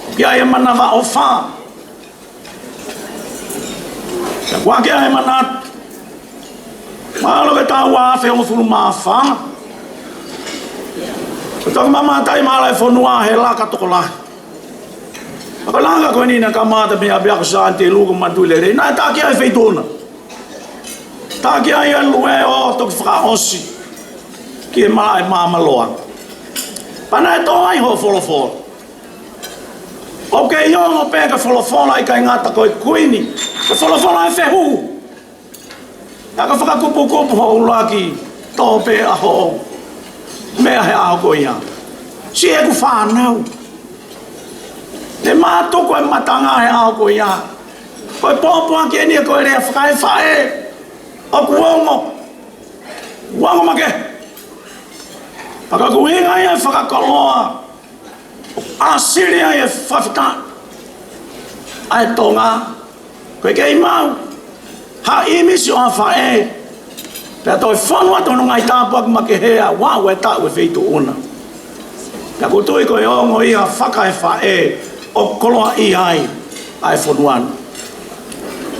ʻoku ʻi ai e manavaʻofa. Pea ʻoku ʻi ai e manatu. Mahalo ko e taʻu ua afe hongofulu mā fā, ko e toki mamata ai māla e fonua he laka tokolahi. Ka ko e laka ko eni naʻe kamata mei ʻapiako Sāni Telu ko Matuʻilelei, naʻe taki ai e feituʻu na. Taki ai e lue ʻo toki fakaʻosi ki he malaʻe Māmaloa. Pea naʻe tō ai hoʻo folofola. ʻOku kei ongo pē ko e folofola, ʻikai ngata ko e kuini, ko e folofola e fehuhu. Naʻa ke fakakupukupu hoʻo ʻuluaki tō pē ʻa hoʻo meʻa he ʻaho ko ia. Siʻeku fānau, ne mātuku e matanga he ʻaho ko ia. Ko e pōpoaki eni ia ko e lea fakaefaʻē. ʻOku ongo, ongo makehe. Pea ko e ʻuhinga ia e fakakoloa ʻa Sili ai e fakafetaʻi ʻa e Tonga, ko e kei maʻu ha ʻīmisi ʻo ha faʻē, pea toe fonu atu hono ngaahi tāpuaki makehe ʻa e ʻauʻau e taʻu e feituʻu na. Pea ʻoku ou tui ko e ongo ia fakaefaʻē ʻoku koloaʻia ai ʻa e fonua na.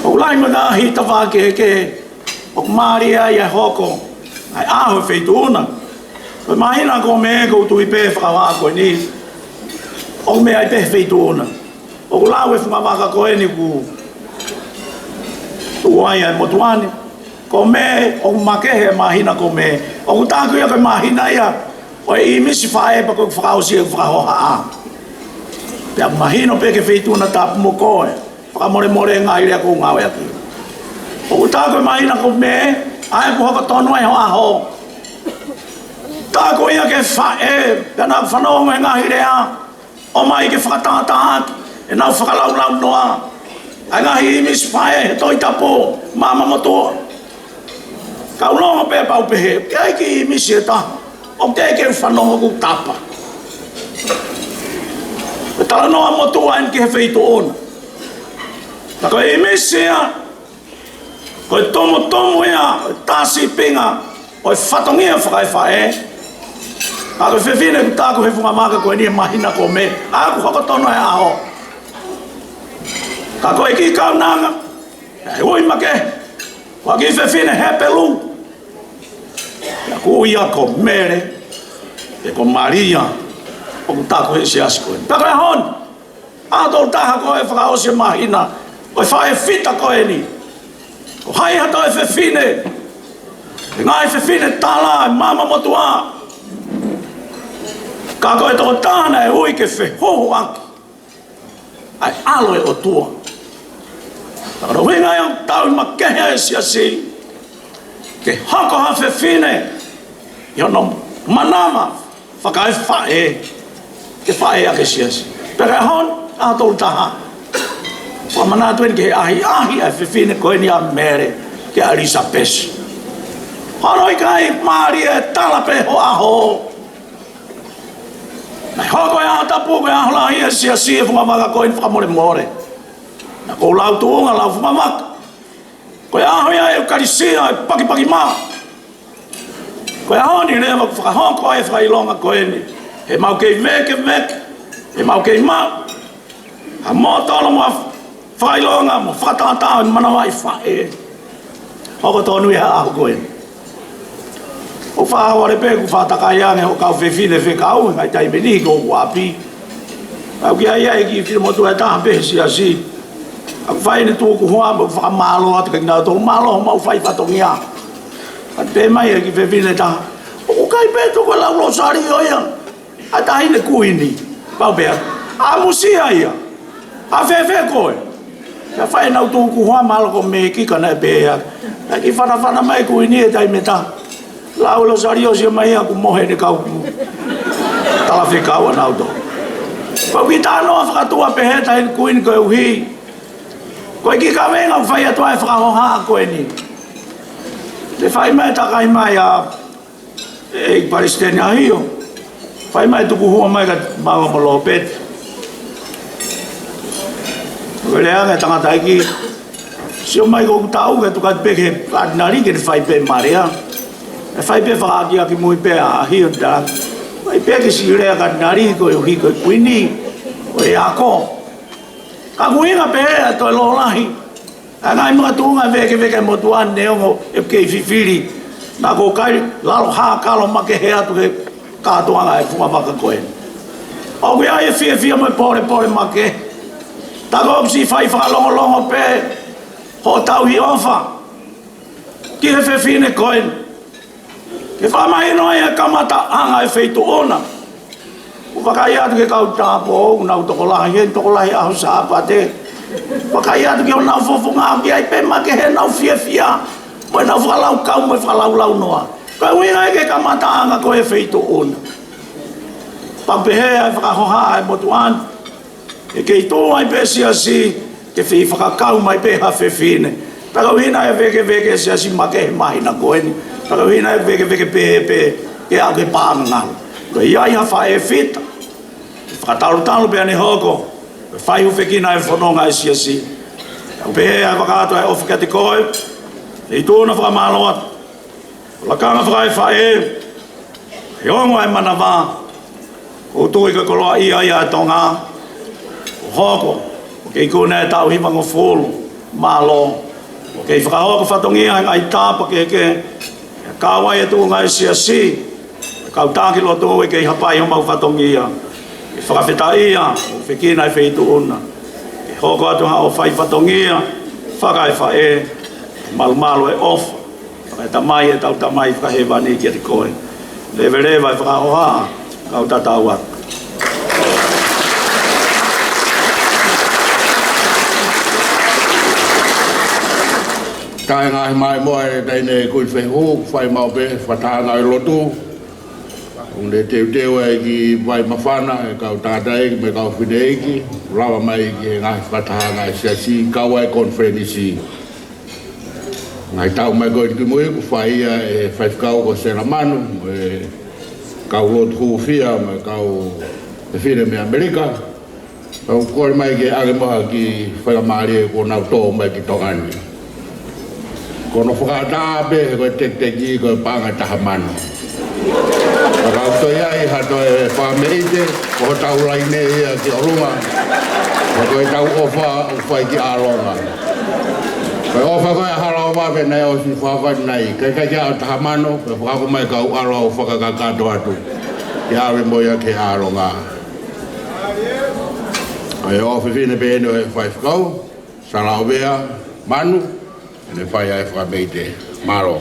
ʻOku lahi mo e ngaahi tafaʻaki kehekehe ʻoku mālie ai e hoko ʻa e ʻaho e feituʻu na. Ko e māhina ko Mē, ʻoku ou tui pē fakavaʻa ko eni, ʻoku meʻa ai pē he feituʻu na. ʻOku lau e funga vaka ko eni ʻoku tuʻu ai ʻa e motuʻa ni. Ko Mē, ʻoku makehe e māhina ko Mē. ʻOku tā ko ia ko e māhina ia ʻo e ʻīmisi faʻē pea ko e fakaʻosi e fakahohaʻa. Pea mahino pē ki he feituʻu na tapu mo koe. Fakamolemole e ngaahi lea ʻoku ou ngāueʻaki. ʻOku tā ko e māhina ko Mē, ʻa ē ʻoku hoko tonu ai ho ʻaho. Tā ko ia ki he faʻē, pea nau fanongo he ngaahi lea, ʻomai ke fakatātāʻaki ʻenau fakalaulaunoa ʻa e ngaahi ʻīmisi faʻē he Tohi Tapu, Maama Motuʻa. Kau longo pē pau pehē, ke ʻai ke ʻīmisi e taha, ʻoku teʻeki ke u fanongo, ʻoku tapa. Ko e talanoa motuʻa eni ki he feituʻu na. Ka ko e ʻīmisi ia, ko e tomutomu ia, tā sīpinga ʻo e fatongia fakaefaʻē. Ka ko e fefine ʻoku tā ko ē he funga vaka ko eni he māhina ko Mē, ʻa ē ʻoku hoko tonu ai e ʻaho. Ka ko e kiʻi kaunanga, ʻa e ui makehe, ko e kiʻi fefine Hepelū. Pea ʻoku ui ia ko Mele, pe ko Malia, ʻoku tā ko ē he siasi ko eni. Pea ko e ʻaho ni, ʻaho tolu taha ko ē fakaʻosi e māhina, ko e faʻē fita ko eni. Ko hai ha toe fefine Ngaahi fefine tala ʻa e maama motuʻa. Ka ko e tokotaha naʻe ui ke fehuhuʻaki ʻa e ʻAlo ʻo e ʻOtua. Ka ko e ʻuhinga ia ʻoku tau makehe ai e siasi, ke hoko ha fefine ʻi hono manava fakaefaʻē, ke faʻē ʻaki e siasi. Pea ko e ʻaho ni, ʻaho tolu taha. Fakamanatu eni ki he ʻahiʻahi ʻa e fefine ko eni ʻa Mele kia ʻElisapesi. Hono ʻikai mālie, tala pē ho ʻaho. Naʻe hoko e ʻaho tapu ko e ʻaho lahi ʻa e siasi he funga vaka ko eni fakamolemole. Naʻa ku lau tuʻunga lau funga vaka. Ko e ʻaho ia ʻo e ʻEukalisia ʻo e pakipaki mā. Ko e ʻaho ni leva ʻoku fakahoko ai e fakaʻilonga ko eni. He ʻemau kei vēkeveke, he ʻemau kei maʻu ha mōtolo mo ha fakaʻilonga mo fakatātā ʻo e manavaʻi faʻē. Hoko tonu ia he ʻaho ko eni. ʻOku faʻa ʻalu pē ʻeku fakatakai ange hoʻo kau fefine fekau, ngaahi taimi ni ko ʻeku ʻapi. ʻOku ʻi ai e kiʻi finemotuʻa ʻe taha pē he siasi. ʻOku fai ʻene tukuhua mo fakamālō atu kiate kinautolu, mālō hoʻomou fai fatongia. Ka pehē mai e kiʻi fefine ʻe taha, ʻoku ʻikai pē tuku e lau losālio ia ʻa e Taʻahine Kuini. Pau pē ʻamusia ia. ʻA fēfē koe? Ka fai ʻenau tukuhua, mālō ko Meki ka naʻe pehē ia. Naʻe kiʻi fanafana mai e Kuini he taimi ʻe taha. Lau losālio, sio mai ia kuo mohe ʻene kau talafekau ʻanautolu. Pau kiʻi talanoa fakatuʻa pehē ʻa e Taʻahine Kuini koeʻuhi ko e kiʻi kavenga ʻoku fai atu ai e fakahohaʻa ko eni. Te fai mai, takai mai ʻa e Palesiteni ʻAhio. Fai mai, tukuhua mai kia Maua mo Lopeti. Vele ange tangataʻeiki. Sio mai ko ʻeku tau ke tuku atu pē ki he katinali ke ne fai pē mālie. ʻE fai pē fakaakiaki mui pē ʻa ʻAhio, tā. Fai pē ke siʻi lea katinali koeʻuhi ko e Kuini ʻo e ako. Ka ʻoku ʻuhinga pē ʻa e toe lōlahi ʻa e ngaahi makatuʻunga vēkeveke ʻa e motuʻa neongo ʻeku kei fifili. Naʻa ku kai lalo hākalo makehe atu he kātoanga ʻo e funga vaka ko eni. ʻOku ʻi ai e fiefia mo e pōlepole makehe. Tā ko ʻeku siʻi fai fakalongolongo pē hoʻo tauhi ʻofa ki he fefine ko eni. Ke fakamahino ai e kamataʻanga ʻo e feituʻu na. ʻOku vakai atu ki he kau tāupoʻou, nau tokolahi, he tokolahi ʻaho Sāpate. Vakai atu ki honau fofonga, ʻoku ʻi ai pē makehe ʻenau fiefia mo ʻenau fakalaukau mo e fakalaulaunoa. Ko e ʻuhinga ia ki he kamataʻanga ko ē ʻo e feituʻu na. Pau pē ʻa e fakahohaʻa ʻa e motuʻa ni. ʻE kei tuʻu ai pē siasi, ke fai fakakau mai pē ha fefine. Pea ko e ʻuhinga ia e vēkeveke ʻa e siasi makehe he māhina ko eni. Pea ko e ʻuhinga ia e vēkeveke pē, pē, ke aʻu ki he paʻanga ngalo. Ko ia ʻi ha faʻē fita. Fakatalutalu pē ʻene hoko. Ko e fai hūfekina e fononga ʻa e siasi. Pea pehē ʻa e fakaʻatā ʻo e ʻofa kiate koe. Feituʻu na, fakamālō atu. Lakanga fakaefaʻē, he ongo ʻa e manava, ʻoku tui ko e koloaʻia ia ʻa Tonga. ʻOku hoko, ʻoku kei kune e taʻu hivangofulu, mālō. ʻOku kei fakahoko fatongia he ngaahi tapa kehekehe. Kau ai e tuʻunga ʻo e siasi, kau taki lotu ʻoku kei hapai homau fatongia. Ke fakafetaʻia, ʻo fekina e feituʻu na. Ke hoko atu ha ʻo fai fatongia, fakaefaʻē, malumalu e ʻofa. Fakatamai ʻetau Tamai Fakahēvani kiate koe. Leveleva e fakahohaʻa, kau tatau atu. Taʻengaahi mai mo e taʻahine Kuini Fehuhu, fai maʻu pē fakatahaʻanga ʻo e lotu. ʻOku ne teuteu ai ki vai māfana, e kau tangataʻeiki mo e kau fineʻeiki, lava mai ki he ngaahi fakatahaʻanga ʻa e siasi, kau ai e konifelenisi. Ngaahi taʻu mai ko eni ki mui, kuo fai ia ʻe he faifekau ko Sela Manu, e kau lotu hūfia, mo e kau fefine mei ʻAmelika. Kau kole mai ke ʻave mai ha kiʻi faingamālie kuo nau tō mai ki Tonga ni. Ko hono fakaʻatā pē, he ko e tekiteki, ko e paʻanga ʻe taha mano. Ka ʻoku toe ʻi ai ha toe fakameʻite, ko hotau laine ia ki ʻolunga. He ko ʻetau ʻofa, ʻoku fai ki ʻAlonga. Ko e ʻofa ko ē ʻa Halaova pē naʻe ʻosi fakafai nai. Ka ʻikai ke ʻave ʻe taha mano, ko e fakahoko mai kau ʻalu ʻo fakakakato atu. Ke ʻave mo ia ki ʻAlonga. Ko e ʻofefine pē eni ʻo e faifekau, Salaovea Manu, ʻene fai ai e fakameʻite. Mālō.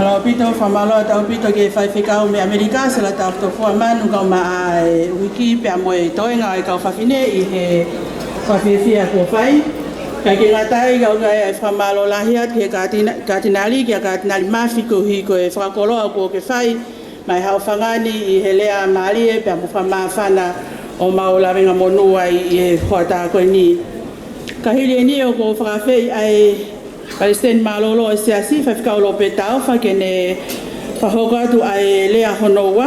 ʻAupito, fakamālō atu ʻaupito ki he faifekau mei ʻAmelika, Sela Tafutofua Manu, kae ʻumaʻā e ʻUhiki pea mo e toenga ʻo e kau fafine ʻi he fakafiefia kuo fai. Kae ʻikai ke ngata ai, kae ʻumaʻā e fakamālō lahi atu ki he Katina-, Katinali, kia Katinali Mafi koeʻuhi ko e fakakoloa kuo ke fai maʻa e haʻofanga ni ʻi he lea mālie pea mo fakamāfana ʻo mau lavengamonū ai ʻi he hoʻatā ko eni. Ka hili eni ʻoku ou fakaafeʻi ʻa e Palesiteni Mālōlō ʻo e Siasi, Faifekau Lopeta Taufa, ke ne fakahoko atu ʻa e lea hono ua.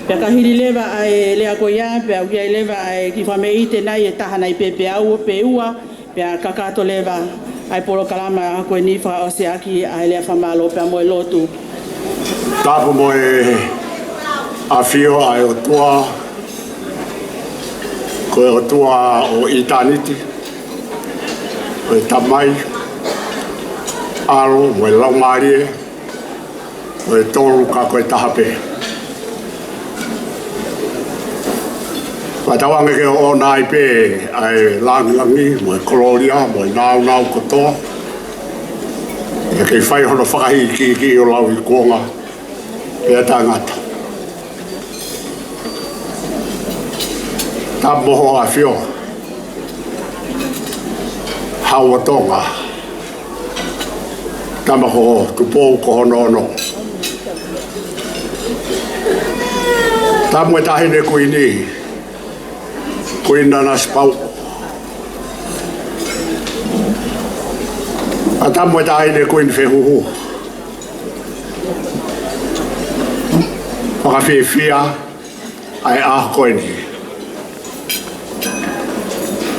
Pea ka hili leva ʻa e lea ko ia, pea ʻoku ʻi ai leva ʻa e kiʻi fakameʻite nai ʻe taha nai pē pe ua, pe ua, pea kakato leva ʻa e polokalama ko eni fakaʻosi ʻaki ʻa e lea fakamālō pea mo e lotu. Tapu mo e ʻafio ʻa e ʻOtua, ko e ʻOtua ʻo ʻitāniti, ko e Tamai, ʻAlo, mo e Laumālie, ko e tolu ka ko e taha pē. Fakatauange ke ʻoʻona ai pē ʻa e langilangi mo e kolōlia mo e nāunau kotoa. ʻIo, ke fai hono fakaikiiki ʻo lauikuonga pea taʻengata. Tapu mo hoʻo ʻafio, Hau ʻo Tonga. Tama ko Tupou ko hono ono. Tapu mo e Taʻahine Kuini, Kuini Nanasipauʻu. Pea tapu mo e Taʻahine Kuini Fehuhu. Fakafiefia ʻa e ʻaho ko eni.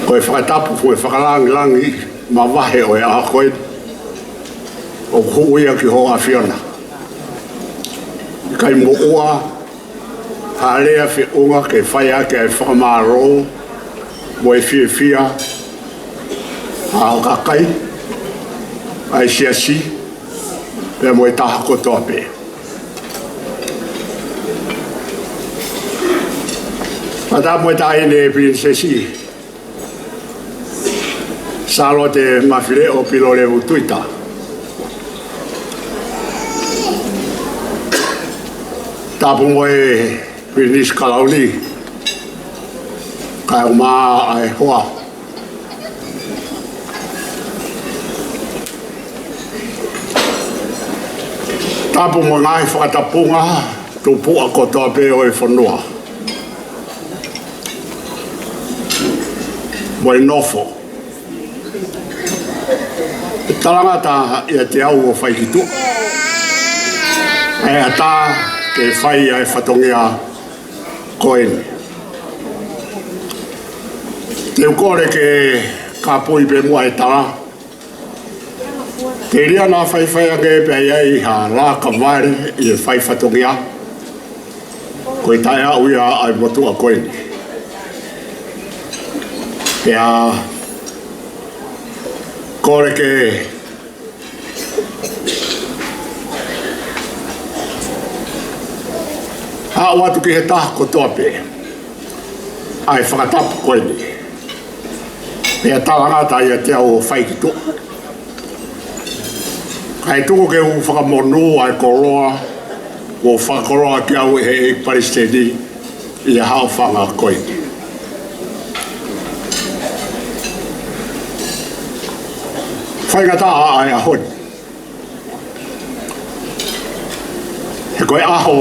Ko e fakatapu, ko e fakalangilangi mavahe ʻo e ʻaho ko eni, ʻoku hū ia ki hoʻo ʻAfiona. ʻIkai moʻua ha lea feʻunga ke fai ʻaki ʻa e fakamālō mo e fiefia ʻa hoʻo kakai, ʻa e Siasi, pea mo e taha kotoa pē. Pea tapu mo e Taʻahine Pilinisesi Sālote Mafileʻo Pilolevu Tuita. Tapu mo e Pilinisi Kalauni, kae ʻumaʻā ʻa e hoa. Tapu mo e ngaahi fakatapunga tupuʻa kotoa pē ʻo e fonua mo e nofo. Talangata ʻiate au ʻo fai ki tuʻa ʻa e ʻatā ke fai ʻa e fatongia ko eni. Te u kole ke kāpui pē muʻa e tala. Telia naʻa faifai ange pea ʻi ai ha laka vale ʻi he fai fatongia, ko e taʻeaʻu ia ʻa e motuʻa ko eni. Pea kole ke aʻu atu ki he taha kotoa pē ʻa e fakatapu ko eni. Pea talangata ʻiate au ʻo fai ki tuʻa. Kae tuku ke u fakamonū ʻa e koloa kuo fakakoloa kiate au ʻe he ʻEiki Palesiteni ʻi he haʻofanga ko eni. Faingataʻa ʻa e ʻaho ni. He ko e ʻaho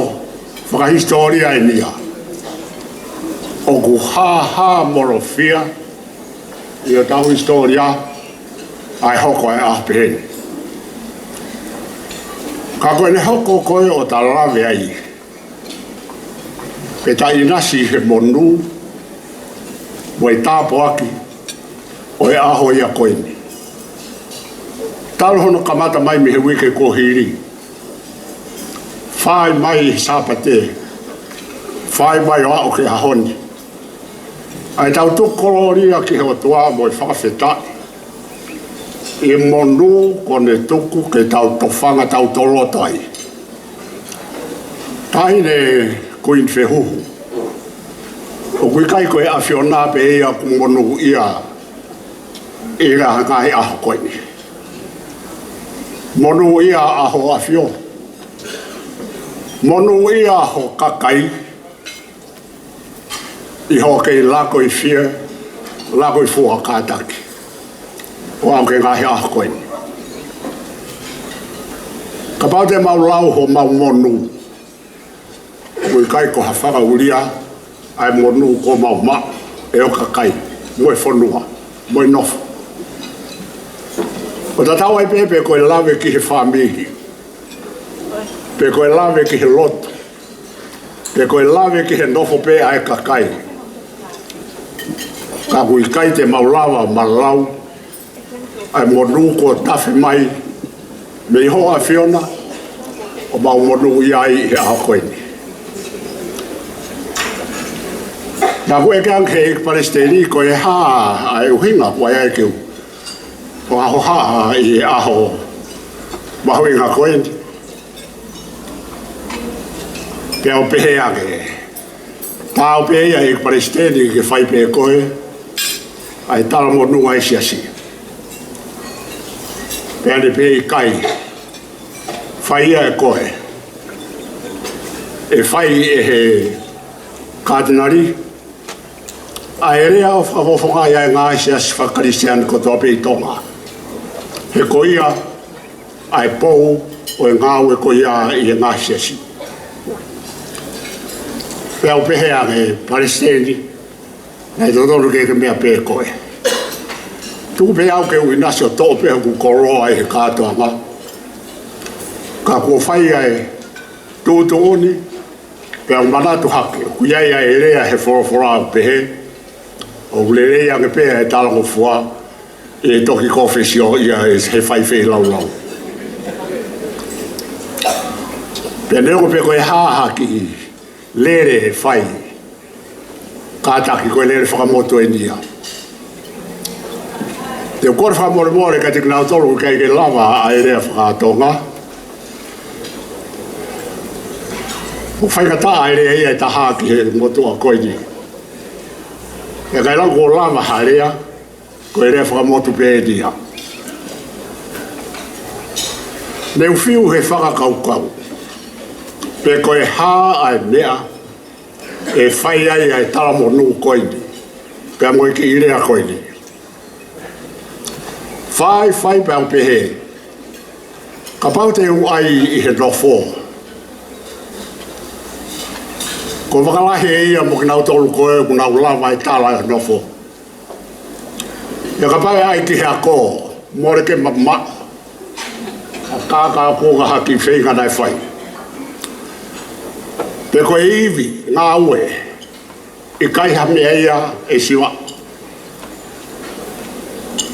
fakahisitōlia eni ia. ʻOku hāhāmolofia ʻi hotau hisitōlia ʻa e hoko ʻa e ʻaho pehē ni. Ka ko ʻene hoko ko ē ʻo ta lave ai, pea ta ʻinasi he monū mo e tāpuaki ʻo e ʻaho ia ko eni. Talu hono kamata mai mei he uike kuo hili, fai mai he Sāpate, fai mai ʻo aʻu ki he ʻaho ni, ʻa ʻetau tuku kolōlia ki he ʻOtua mo e fakafetaʻi ʻi he monū kuo ne tuku ke tau tofanga tautolu ʻo tau ai. Taʻahine Kuini Fehuhu, ʻoku ʻikai ko e ʻAfiona pē ia ʻoku monūʻia ʻi he ngaahi ʻaho ko eni. Monūʻia ʻa hoʻo ʻafio. Monūʻia ho kakai ʻi hoʻo kei lako ʻi fie, lako ʻi fua kātaki ʻo aʻu ki he ngaahi ʻaho ko eni. Kapau te mau lau homau monū, ʻoku ʻikai ko ha fakaʻulia ʻa e monū kuo mau maʻu ʻe ho kakai, mo e fonua, mo e nofo. ʻO tatau ai pē pe ko e lave ki he fāmili, pe ko e lave ki he lotu, pe ko e lave ki he nofo pē ʻa e kakai, ka ʻoku ʻikai te mau lava ʻo maʻu ʻa e monū kuo tafe mai mei hoʻo ʻAfiona ʻo mau monūʻia ai ʻi he ʻaho ko eni. Naʻa ku ʻeke ange ki he ʻEiki Palesiteni ko e hā ʻa e ʻuhinga kuo ʻai ai ke u fakahohaʻa ʻi he ʻaho mahuʻinga ko eni. Pea u pehē ange, taau pē ia ʻEiki Palesiteni ke fai pē ʻe koe ʻa e talamonū ʻa e siasi. Pea ne pehē ʻikai, fai ia ʻe koe. ʻE fai ʻe he Katinali ʻa e lea ʻo fakafofongaʻi ʻa e ngaahi siasi fakakalisitiane kotoa pē ʻi Tonga. He ko ia ʻa e pou ʻo e ngāue ko ia ʻi he ngaahi siasi. Pea u pehē ange, Palesiteni, naʻe totonu ke ke meʻa pē koe. Tuku pē au ke u ʻinasi ʻo toʻo pē hoku koloa ʻi he kātoanga. Ka kuo fai ʻa e tuʻutuʻuni, pea u manatu hake, ʻoku ʻi ai ʻa e lea he folofola ʻoku pehē, ʻoku lelei ange pē ʻa e talangofua ʻi he toki kōfesioʻia ʻe he fai feilaulau. Pea neongo pe ko e hā ha kiʻi lele ʻe fai, kātaki ko e lele fakamotu eni ia. Te u kole fakamolemole kiate kinautolu ʻoku ʻikai ke lava ʻa e lea fakatonga. ʻOku faingataʻa ʻa e lea ia ʻe taha ki he motuʻa ko eni. Pea ka ʻi ai kuo lava ha lea, ko e lea fakamotu pē eni ia. Ne u fiu he fakakaukau pe ko e hā ʻa e meʻa ʻe fai ai ʻa e talamonū ko eni, pea mo e kiʻi lea ko eni. Fai, fai pea u pehē, kapau te u ʻai ʻi he nofo, ko e fakalahi ʻe ia mo kinautolu ko ē ʻoku nau lava e tala ʻi he nofo. Ia kapau ʻe ʻai ki he ako, mole ke mamaʻo. ʻA kākā kuo ka haki feinga naʻe fai. Pe ko e ivi, ngāue, ʻikai ha meʻa ia ʻe siva.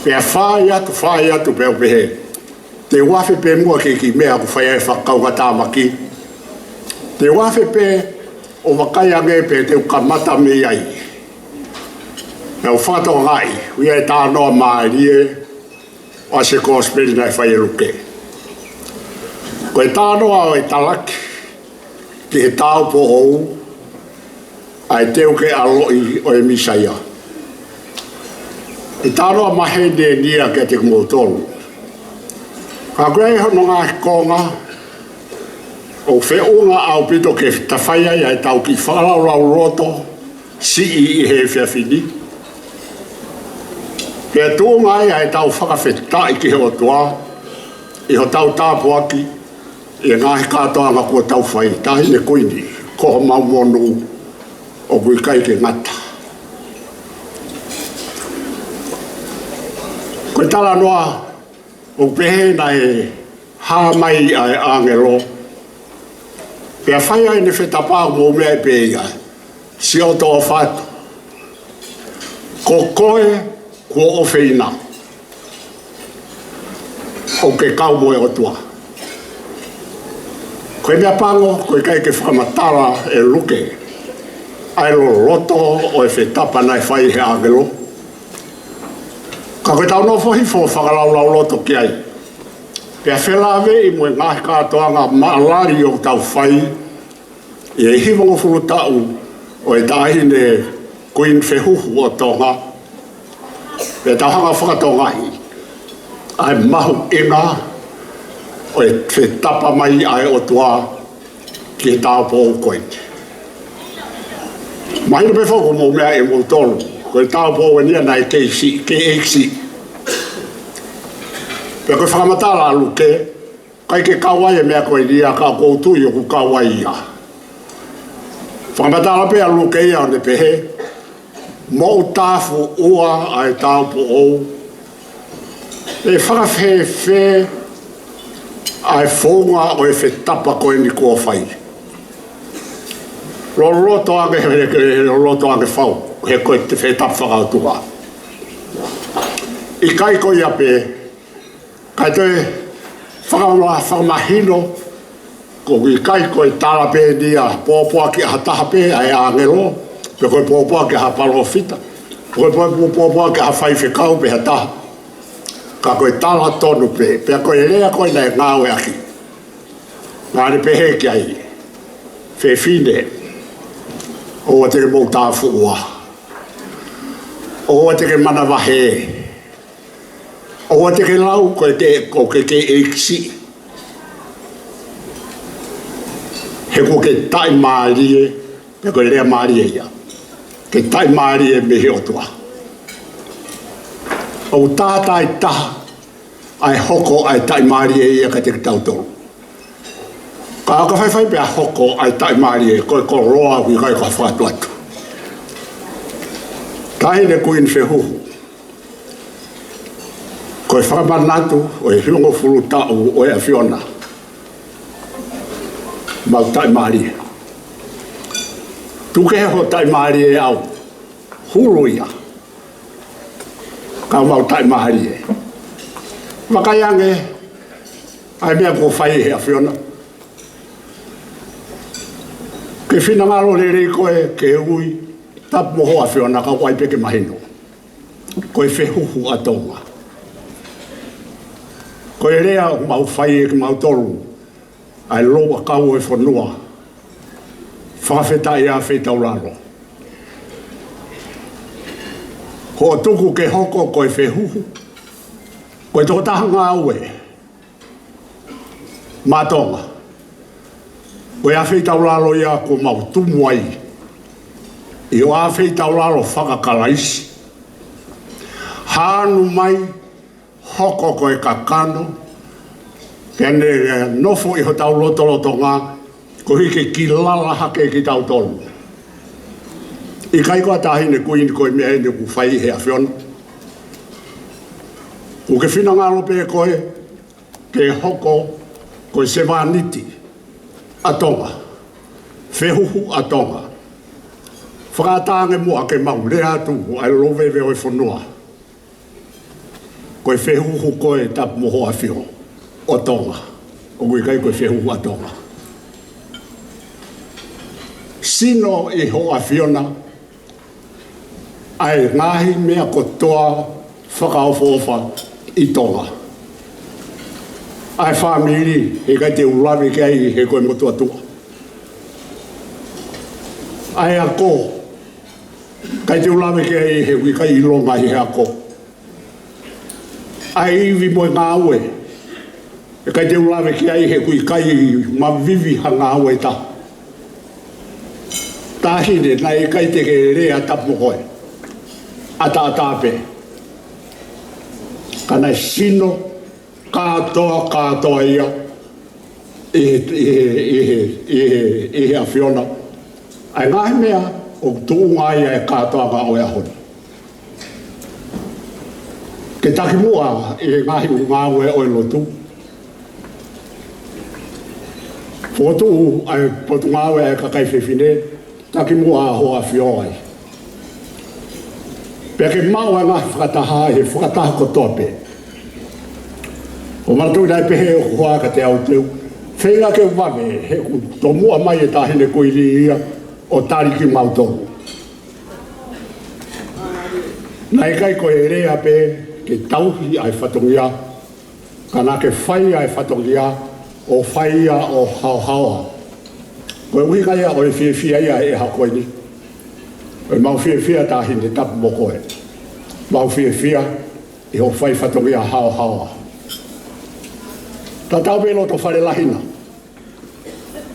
Pea fai atu, fai atu, pea u pehē, te u afe pē muʻa ki he kiʻi meʻa ʻoku fai ai e fakakaungātāmaki. Te u afe pē ʻo vakai ange pe te u kamata mei ai. Pea u fakatokangaʻi, ʻoku ʻi ai e talanoa mālie ʻo e kosipeli naʻe fai ʻe Luke. Ko e talanoa ʻo e talaki ki he tāupoʻou, ʻa e teu ke ʻaloʻi ʻo e Mīsaia. ʻE talanoa maheni eni ia kiate kimoutolu. Ka ko e ʻi ai hono ngaahi konga ʻoku feʻunga ʻaupito ke ta fai ai ʻa e tau kiʻi fakalaulauloto siʻi ʻi he efiafi ni. Pea tuʻunga ai ʻa e tau fakafetaʻi ki he ʻOtua ʻi hotau tāpuaki ʻi he ngaahi kātoanga kuo tau fai, Taʻahine Kuini, ko homau monū ʻoku ʻikai ke ngata. Ko e talanoa ʻoku pehē naʻe hā mai ʻa e ʻāngelo, pea fai ai ʻene fetapa, mou meʻa pē ia, Siʻoto ʻofa atu. Ko koe kuo ʻofeina, ʻoku ke kau mo e ʻOtua. Ko e meʻa pango, ʻoku ʻikai ke fakamatala ʻe Luke ʻa e loloto ʻo e fetapa naʻe fai ʻe he ʻāngelo. Ka ko e tau nofo hifo ʻo fakalaulauloto ki ai. Pea felāveʻi mo e ngaahi kātoanga maʻalali ʻoku tau fai ʻi he hivangofulu taʻu ʻo e Taʻahine Kuini Fehuhu ʻo Tonga, pea tau hanga ʻo fakatokangaʻi ʻa e mahuʻinga ʻo e fetapa mai ʻa e ʻOtua ki he tāupoʻou ko eni. Mahino pē foki ko hoʻomou meaʻi ʻe moutolu ko e tāupoʻou eni ia naʻe K C, K H C. Pea ko e fakamatala ʻa Luke, ʻikai ke kau ai e meʻa ko eni ia, ka ʻoku ou tui ʻoku kau ai ia. Fakamatala pē ʻa Luke ia ʻo ne pehē, moʻutāfuʻua ʻa e tāupoʻou, ʻe fakafēfē ʻa e founga ʻo e fetapa ko eni kuo fai? Loloto ange he, he, he loloto ange fau, he ko e fetapa fakaʻotua. ʻIkai ko ia pē, kae toe fakama-, fakamahino, ʻoku ʻikai ko e tala pē eni ia pōpoaki ʻa ha taha pē ʻa e ʻāngelo, pe ko e pōpoaki ʻa ha palōfita, pe ko e pō-, pōpoaki ʻa ha faifekau pe ha taha. Ka ko e tala tonu pē, pea ko e lea ko ē naʻe ngāueʻaki. Naʻa ne pehē ki ai, fefine, ʻoua te ke moʻutāfuʻua. ʻOua te ke manavahē. ʻOua te ke lau ko e ke, ko e ke, ke ʻeikisi. He ko e ke taʻimālie, pe ko e lea mālie ia. Ke taʻimālie mei he ʻOtua. ʻOku tātāitaha ʻa e hoko ʻa e taʻimālie ia kiate kitautolu. Ka ʻo ka faifai pea hoko ʻa e taʻimālie, ko e koloa ʻoku ʻikai ko ha fakatuʻatu. Taʻahine Kuini Fehuhu. Ko e fakamanatu ʻo e hivangofulu taʻu ʻo e ʻAfiona. Mau taʻimālie. Tuku kehe hoʻo taʻimālie ʻe au. Hulu ia. Ka mau taʻimālie. Vakai ange ʻa e meʻa kuo fai ʻe he ʻAfiona. Ke finangalo lelei koe ke ui, tapu mo ho ʻAfiona, ka ʻoku ʻai pē ke mahino. Ko e fehuhu ʻa Tonga. Ko e lea ʻoku mau fai ʻe kimautolu, ʻa e louʻakau ʻo e fonua. Fakafetaʻi ʻa Feitaulalo. Hoʻo tuku ke hoko ko e fehuhu. Ko e tokotaha ngāue maʻa Tonga. Ko e ʻa Feitaulalo ia kuo mau tumu ai. ʻI hoʻo ʻa Feitaulalo fakakalaisi. Hanu mai, hoko ko e kakano. Pea ne nofo ʻi hotau lotolotonga, koeʻuhi ke kilala hake kitautolu. ʻIkai ko e Taʻahine Kuini ko e meʻa eni ʻoku fai ʻe he ʻAfiona. ʻOku ke finangalo pē koe, ke hoko ko e sevāniti ʻa Tonga, fehuhu ʻa Tonga. Fakaʻatā ange muʻa ke mau lea atu ʻa e louveve ʻo e fonua. Ko e fehuhu koe, tapu mo ho ʻAfio, ʻo Tonga. ʻOku ʻikai ko e fehuhu ʻa Tonga. Sino ʻi ho ʻAfiona, ʻa e ngaahi meʻa kotoa fakaʻofoʻofa ʻi Tonga. ʻA e fāmili, heʻikai te u lave ki ai he ko e motuʻa tuʻa. ʻA e ako, ʻikai te u lave ki ai he ʻoku ʻikai ʻilonga ʻi he ako. ʻA e ivi mo e ngāue, ʻikai te u lave ki ai he ʻoku ʻikai mavivi ha ngāue ʻe taha. Taʻahine, naʻe ʻikai te ke lea, tapu mo koe. ʻAtaʻatā pē. Ka naʻe sino kātoa, kātoa ia ʻi he, ʻi he, ʻi he, ʻi he, ʻi he ʻAfiona. ʻA e ngaahi meʻa ʻoku tuʻunga ai ʻa e kātoanga ʻo e ʻaho ni. Ke takimuʻa ʻi he ngaahi ngāue ʻo e lotu. Fokotuʻu ʻa e potungāue ʻa e kakai fefine, takimuʻa ho ʻAfio ai. Pea ke maʻu ʻa e ngaahi fakataha he fakataha kotoa pē. ʻOku ou manatuʻi naʻe pehē ʻe hoku hoa kiate au, te u feinga ke u vave, he ʻoku tomuʻa mai e Taʻahine Kuini ia ʻo tali kimautolu. Naʻe ʻikai ko e lea pē ke tauhi ʻa e fatongia, ka naʻa ke fai ʻa e fatongia, ʻo fai ia ʻo haohaoa. Ko e ʻuhinga ia ʻo e fiefia ia he ʻaho ko eni. ʻOku mau fiefia, Taʻahine, tapu mo koe. Mau fiefia ʻi hoʻo fai fatongia haohaoa. Tatau pē loto fale lahi na.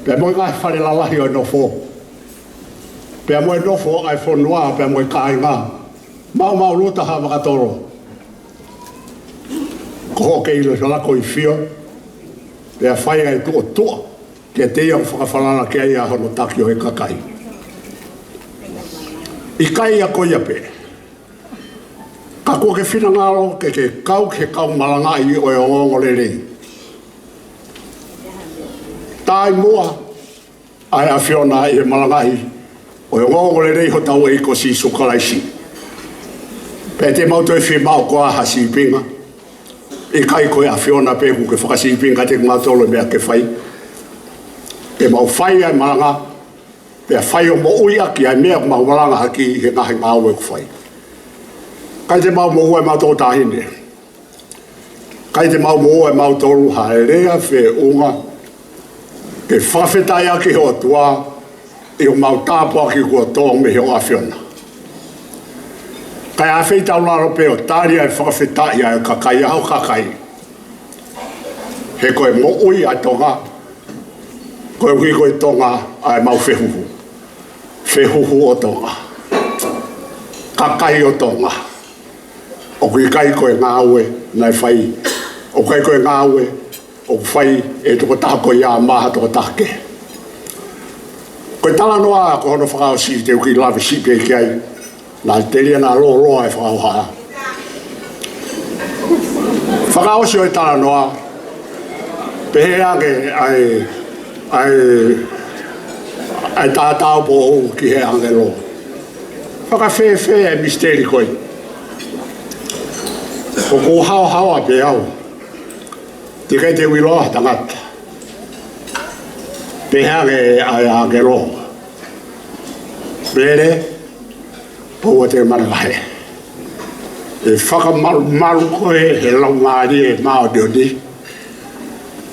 pea mo e ngaahi fale lalahi ʻo e nofo, pea mo e nofo ʻa e fonua, pea mo e kāinga, maumau luta ha makatolo, ko hoʻo kei lako ʻi fio, pea fai ʻa e tuʻotuʻa kiate ia ʻoku fakafalala ki ai ʻa hono taki ʻo e kakai. ʻIkai ia ko ia pē, ka kuo ke finangalo ke ke kau ki he kau malangaʻi ʻo e ongoongolelei. Taimi muʻa ʻa e ʻAfiona ʻi he malangaʻi ʻo e ongoongolelei hotau ʻEiki ko Sīsū Kalaisi, pea te mau toe fiemaʻu koā ha sīpinga? ʻIkai, ko e ʻAfiona pē ʻoku ke fakasīpinga kiate kimautolu e meʻa ke fai, ke mau fai ʻa e malanga, pea fai ʻo moʻui ʻaki ʻa e meʻa ʻoku mau malanga ʻaki ʻi he ngaahi ngāue ʻoku fai. ʻIkai te mau moʻua ʻe mautolu taʻahine. ʻIkai te mau moʻua ʻe mautolu ha lea feʻunga ke fakafetaʻi ʻaki he ʻOtua ʻi homau tāpuaki kuo tō mei he ʻAfiona. Kae ʻafeitaulalo pē ʻo tali ʻa e fakafetaʻi ʻa e kakai, ʻa ho kakai. He ko e moʻui ʻa Tonga, koeʻuhi ko e Tonga ʻa e mau fehuhu. Fehuhu ʻo Tonga. Kakai ʻo Tonga. ʻOku ʻikai ko e ngāue naʻe fai. ʻOku ʻikai ko e ngāue ʻoku fai ʻe he tokotaha ko ia mo ha tokotaha kehe. Ko e talanoa ko hono fakaʻosi te u kiʻi lave siʻi pē ki ai. Naʻe telia naʻa lōloa e fakahoha. Fakaʻosi ʻo e talanoa, pehē ange ʻa e, ʻa e, ʻa e tātāupoʻou ki he ʻāngelo. Fakafēfē e misiteli ko ē? ʻOku ou haohaoa pē au. Teʻeki ai te u ʻiloa ha tangata. Pehē ange ʻa e ʻāngelo, Mele, pau ʻa e manavahē. ʻE fakamalumalu koe he Laumālie Māʻoniʻoni,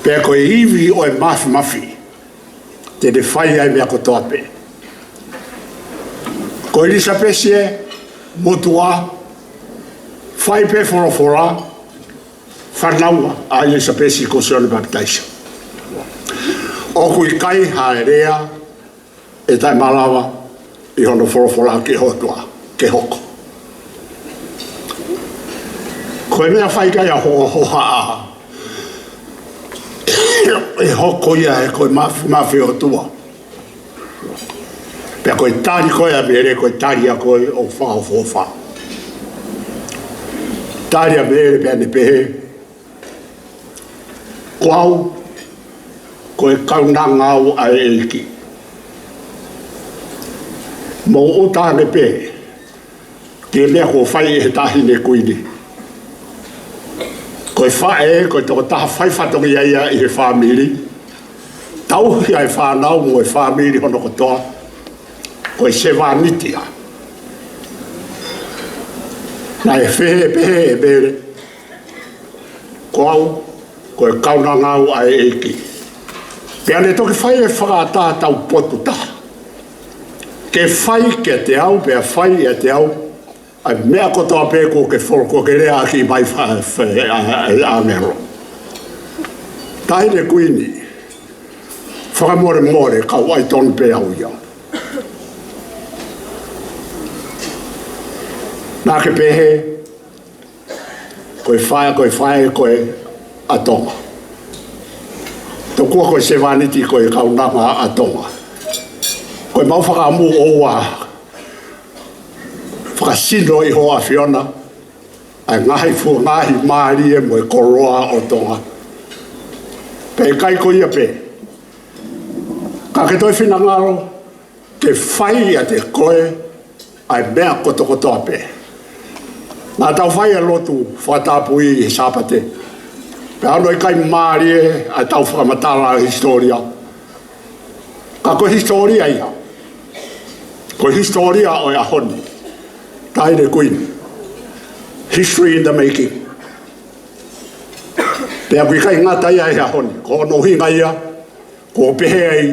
pea ko e ivi ʻo e Māfimafi te ne fai ʻa e meʻa kotoa pē. Ko ʻIlisapesi ē, motuʻa, fai pē folofola, fānau ʻa ʻIlisapesi ko Sione Papitaiso. ʻOku ʻikai ha lea ʻe taʻemalava ʻi hono folofola ki he ʻOtua ke hoko. Ko e meʻa fai ki ai ʻa hoʻo hohaʻa, ʻe hoko ia he ko e Māfimafi ʻo e ʻOtua. Pea ko e tali ko ē ʻa Mele, ko e tali ia ko ē ʻoku fakaʻofoʻofa. Tali ʻa Mele pea ne pehē, Ko au, ko e kaunanga au ʻa e ʻEiki. Mou ʻuta ange pē ki he meʻa kuo fai ʻe he Taʻahine Kuini. Ko e faʻē, ko e tokotaha fai fatongia ia ʻi he fāmili. Tauhi ʻa e fānau mo e fāmili hono kotoa. Ko e sevāniti ia. Naʻe fehē pehē ʻe Mele, Ko au, ko e kaunanga au ʻa e ʻEiki. Pea ne toki fai e fakaʻatā taupotu taha. Ke fai kiate au, pea fai ʻiate au ʻa e meʻa kotoa pē kuo ke folo, kuo ke leaʻaki mai fa-, fa-, ʻa, ʻa, ʻa ʻāngelo. Taʻahine Kuini, fakamolemole, kau ʻai tonu pē au ia. Naʻa ke pehē, ko e faʻē, ko e faʻē ko ē ʻa Tonga. Tokua ko e sevāniti ko e kaunanga ʻa Tonga. Ko e mau fakaʻamu ʻoua fakasino ʻi ho ʻAfiona ʻa e ngaahi fu-, ngaahi mālie mo e koloa ʻo Tonga. Pea ʻikai ko ia pē, ka ke toe finangalo ke fai ʻiate koe ʻa e meʻa kotokotoa pē. Naʻa tau fai e lotu fakatapui he Sāpate. Pea ʻoku ʻikai mālie ʻa e tau fakamatala ʻa e hisitōlia. Ka ko e hisitōlia ia. Ko e hisitōlia ʻo e ʻaho ni. Taʻahine Kuini. History in the making. Pea ʻoku ʻikai ngata ia he ʻaho ni. Ko hono ʻuhinga ia, ko e pehē ai,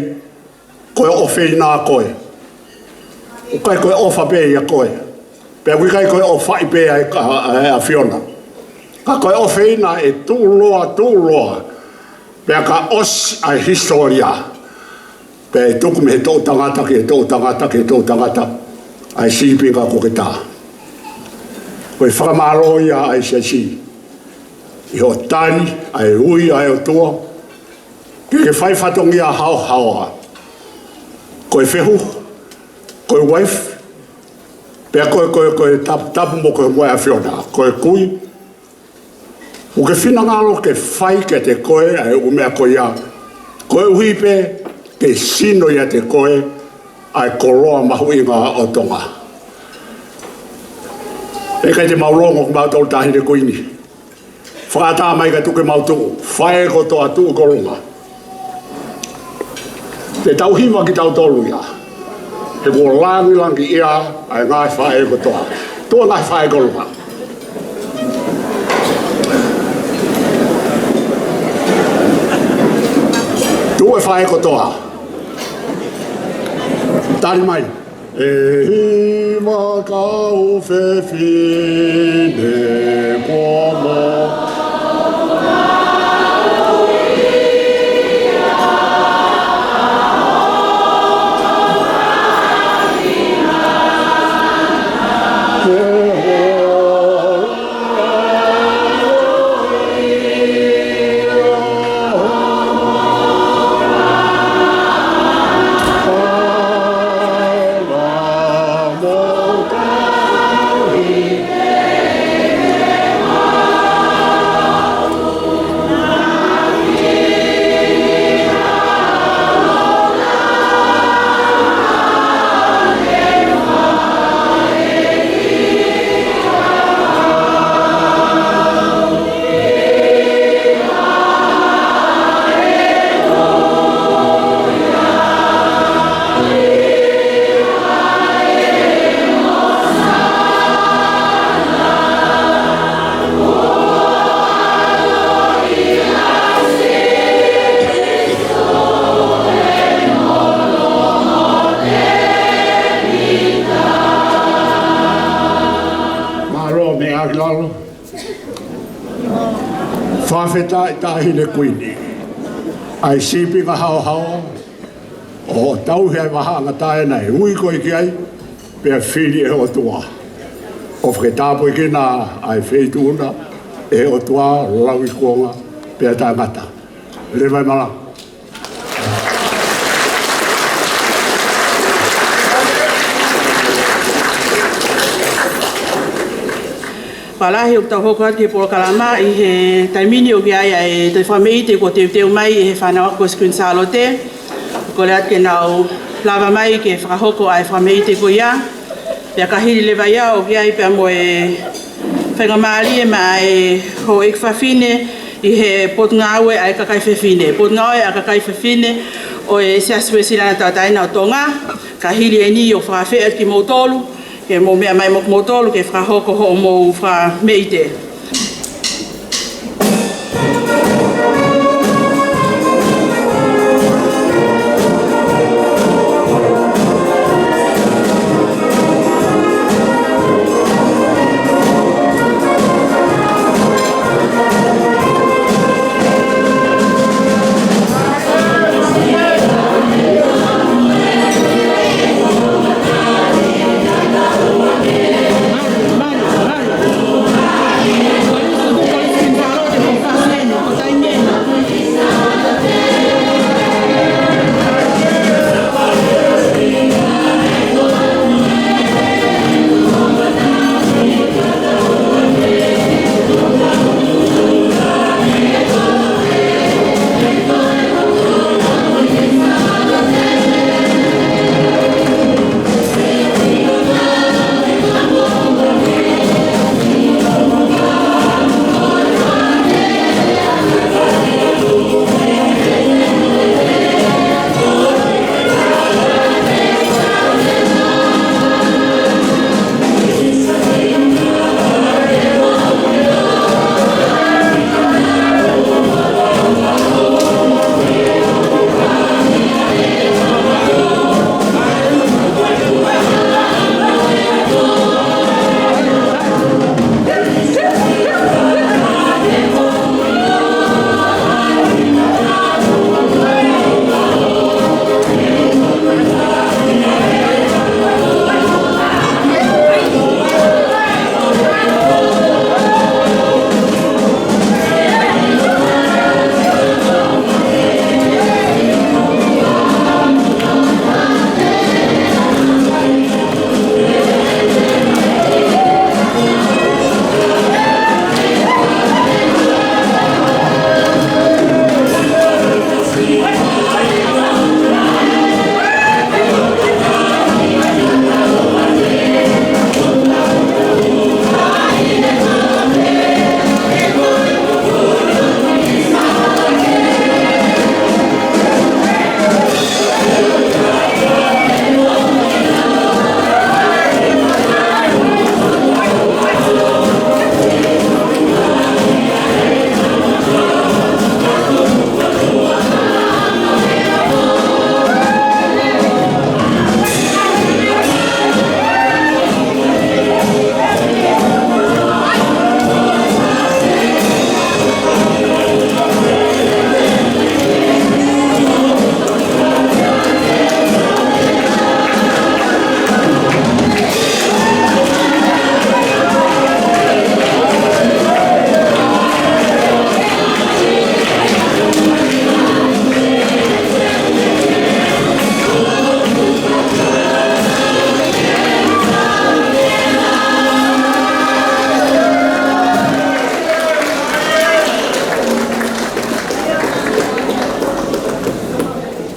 ko e ʻofeina koe. ʻOku ʻikai ko e ʻofa pē ia koe. Pea ʻoku ʻikai ko e ʻofaʻi pē ʻa e ka-, ʻa e ʻAfiona. Ka ko e ʻofeina ʻe tuʻuloa, tuʻuloa. Pea ka ʻosi ʻa e hisitōlia, Pea ʻe tuku mei he toʻu tangata ki he toʻu tangata ki he toʻu tangata ʻa e sīpinga kuo ke tā. Ko e fakamālō ia ʻa e siasi ʻi hoʻo tali ʻa e ui ʻa e ʻOtua ke ke fai fatongia haohaoa. Ko e fehuhu, ko e uaifi, pea ko e, ko e, ko e tap-, tapu mo ko e mo e ʻAfiona, ko e kui, ʻoku ke finangalo ke fai kiate koe ʻa e ʻū meʻa ko ia, koeʻuhi pē ke sino ʻiate koe ʻa e koloa mahuʻinga ʻo Tonga. ʻE ʻikai te mau longo ko mautolu Taʻahine Kuini. Fakaʻatā mai ka tuku ke mau tuʻu, faʻē kotoa tuʻu ki ʻolunga. Te tau hiva kitautolu ia. He kuo langilangiʻia ʻa e ngaahi faʻē kotoa. Tuʻu e ngaahi faʻē ki ʻolunga. Tuʻu e faʻē kotoa. Tali mai. ʻE hiva kau fefine kuo mo Mālō meʻa ki lalo. Fakafetaʻi Taʻahine Kuini. ʻA e sīpinga haohaoa ʻo tauhi ʻa e vahaʻa ngataʻa ʻena ʻe ui koe ki ai, pea fili ʻe he ʻOtua. ʻOfa ke tāpuekina ʻa e feituʻu na ʻe he ʻOtua, lauikuonga pea taʻengata. Leva e malanga. Fakalahi ʻoku tau hoko atu ki he polokalama. ʻI he taimi ni ʻoku ʻi ai ʻa e toe fakameʻite kuo teuteu mai ʻe he fānau ako Kuini Sālote. Kole atu ke nau lava mai ke fakahoko ʻa e fakameʻite ko ia. Pea ka hili leva ia ʻoku ʻi ai pea mo e faingamālie maʻa e houʻeiki fafine ʻi he Potungāue ʻa e Kakai Fefine, Potungāue ʻa e Kakai Fefine ʻo e Siasi Uēsiliana Tauʻatāina ʻo Tonga. Ka hili eni ʻoku fakafeʻao kimoutolu ke mou meʻa mai mo kimoutolu ke fakahoko hoʻomou fakameʻite.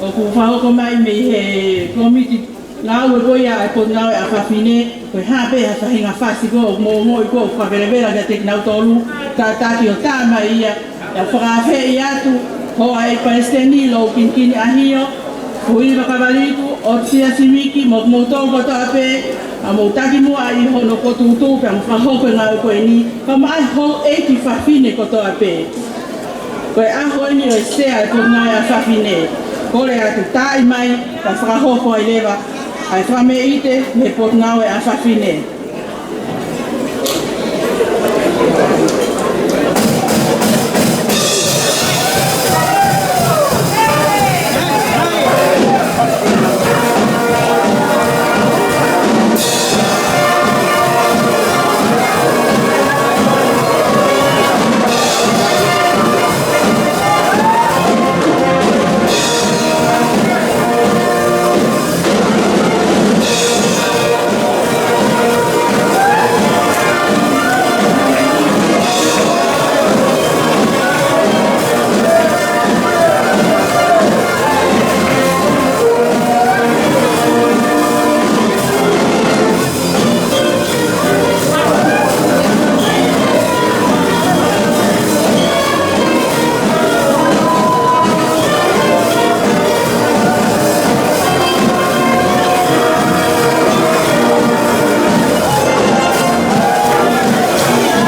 ʻOku fakahoko mai mei he kōmiti ngāue ko ia ʻa e Potungāue ʻa Fafine, ko e hā pē ha faʻahinga fasi ko ē ʻoku mou ongoʻi ko ē ʻoku fakavelevela kiate kinautolu, kātaki ʻo tā mai ia, ʻe fakaafeʻi atu, hoa ʻeiki palesiteni Loukinikini ʻAhio, Fuhiva Kavaliku, ʻOtisia Simiki, mo kimoutolu kotoa pē, ʻa mou taki muʻa ʻi hono potu tuʻu pea mo fakahoko e ngāue ko eni, kae ʻumaʻā e houʻeiki fafine kotoa pē. Ko e ʻaho eni ʻo e sea ʻa e Potungāue ʻa Fafine. Kole atu, tā mai, kae fakahoko ai leva ʻa e fakameʻite mei he Potungāue ʻa Fafine.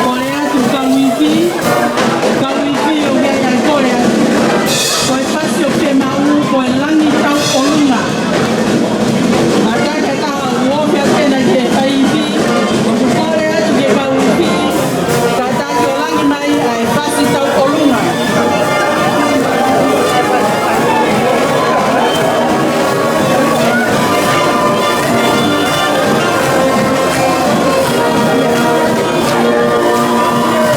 Kole atu kau ifi, kau ifi ʻoku ʻi ai ʻa e kole atu. Ko e fasi ʻoku ke maʻu, ko e Langi Tauʻolunga. Mātā ke taha ʻoku ofi atu ena ki he kau ifi, ʻoku kole atu ki he kau ifi, kātaki ʻo langi mai ʻa e fasi Tauʻolunga.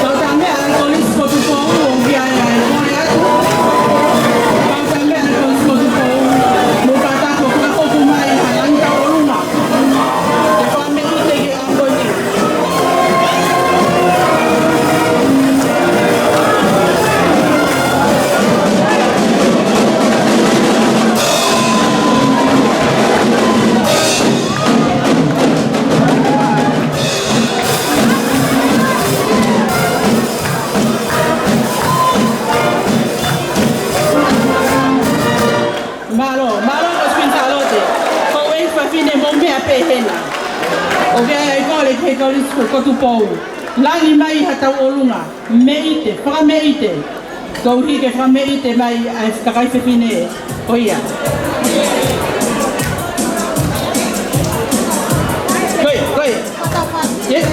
Kau tā meʻa ʻa e Kolisi Kotupou, ʻoku ʻi ai ʻa e kole atu. Kau tā meʻa ʻa e Kolisi Kotupou, mou kātaki ʻo fakahoko mai ʻa e Langi Tauʻolunga. Ke fakameʻite ki he ʻaho ni. Mālō, mālō ko Spin Salote. Ko e fafine mo meʻa pē hena. ʻOku ʻi ai ʻa e kole ki he Kolisi Kotupou. Langi mai ha Tauʻolunga. Meʻite, fakameʻite. Koeʻuhi ke fakameʻite mai ʻa e kakai fefine ko ia. Ko ia, ko ia. Yes.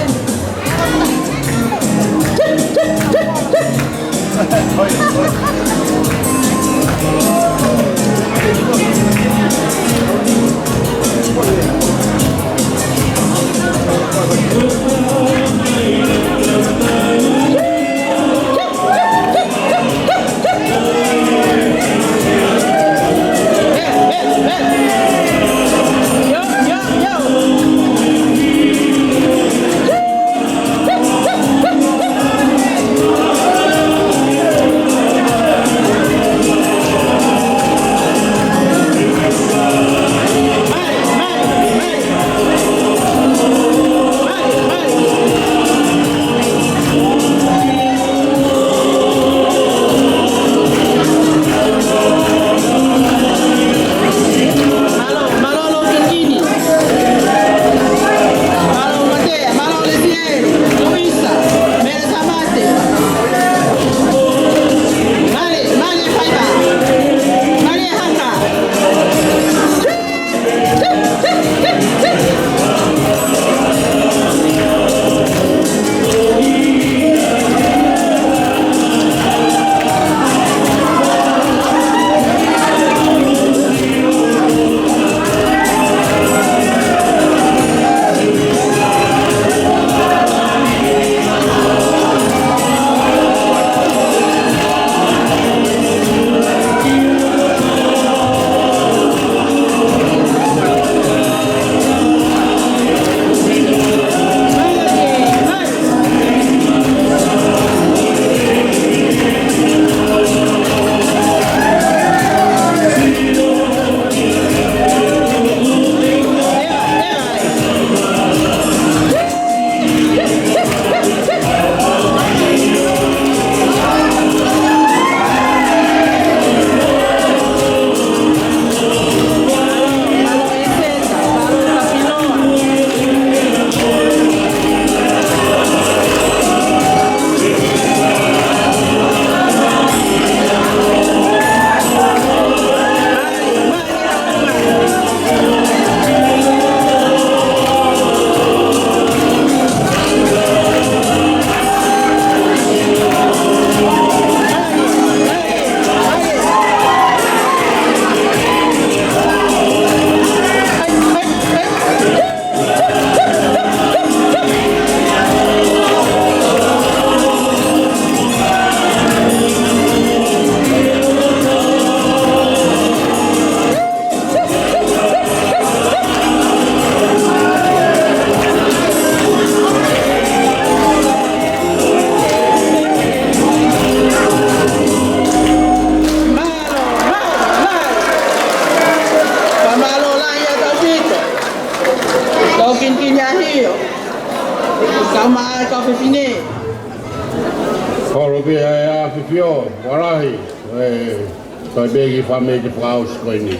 Toe pē ki he fāmili fakaʻosi ko eni.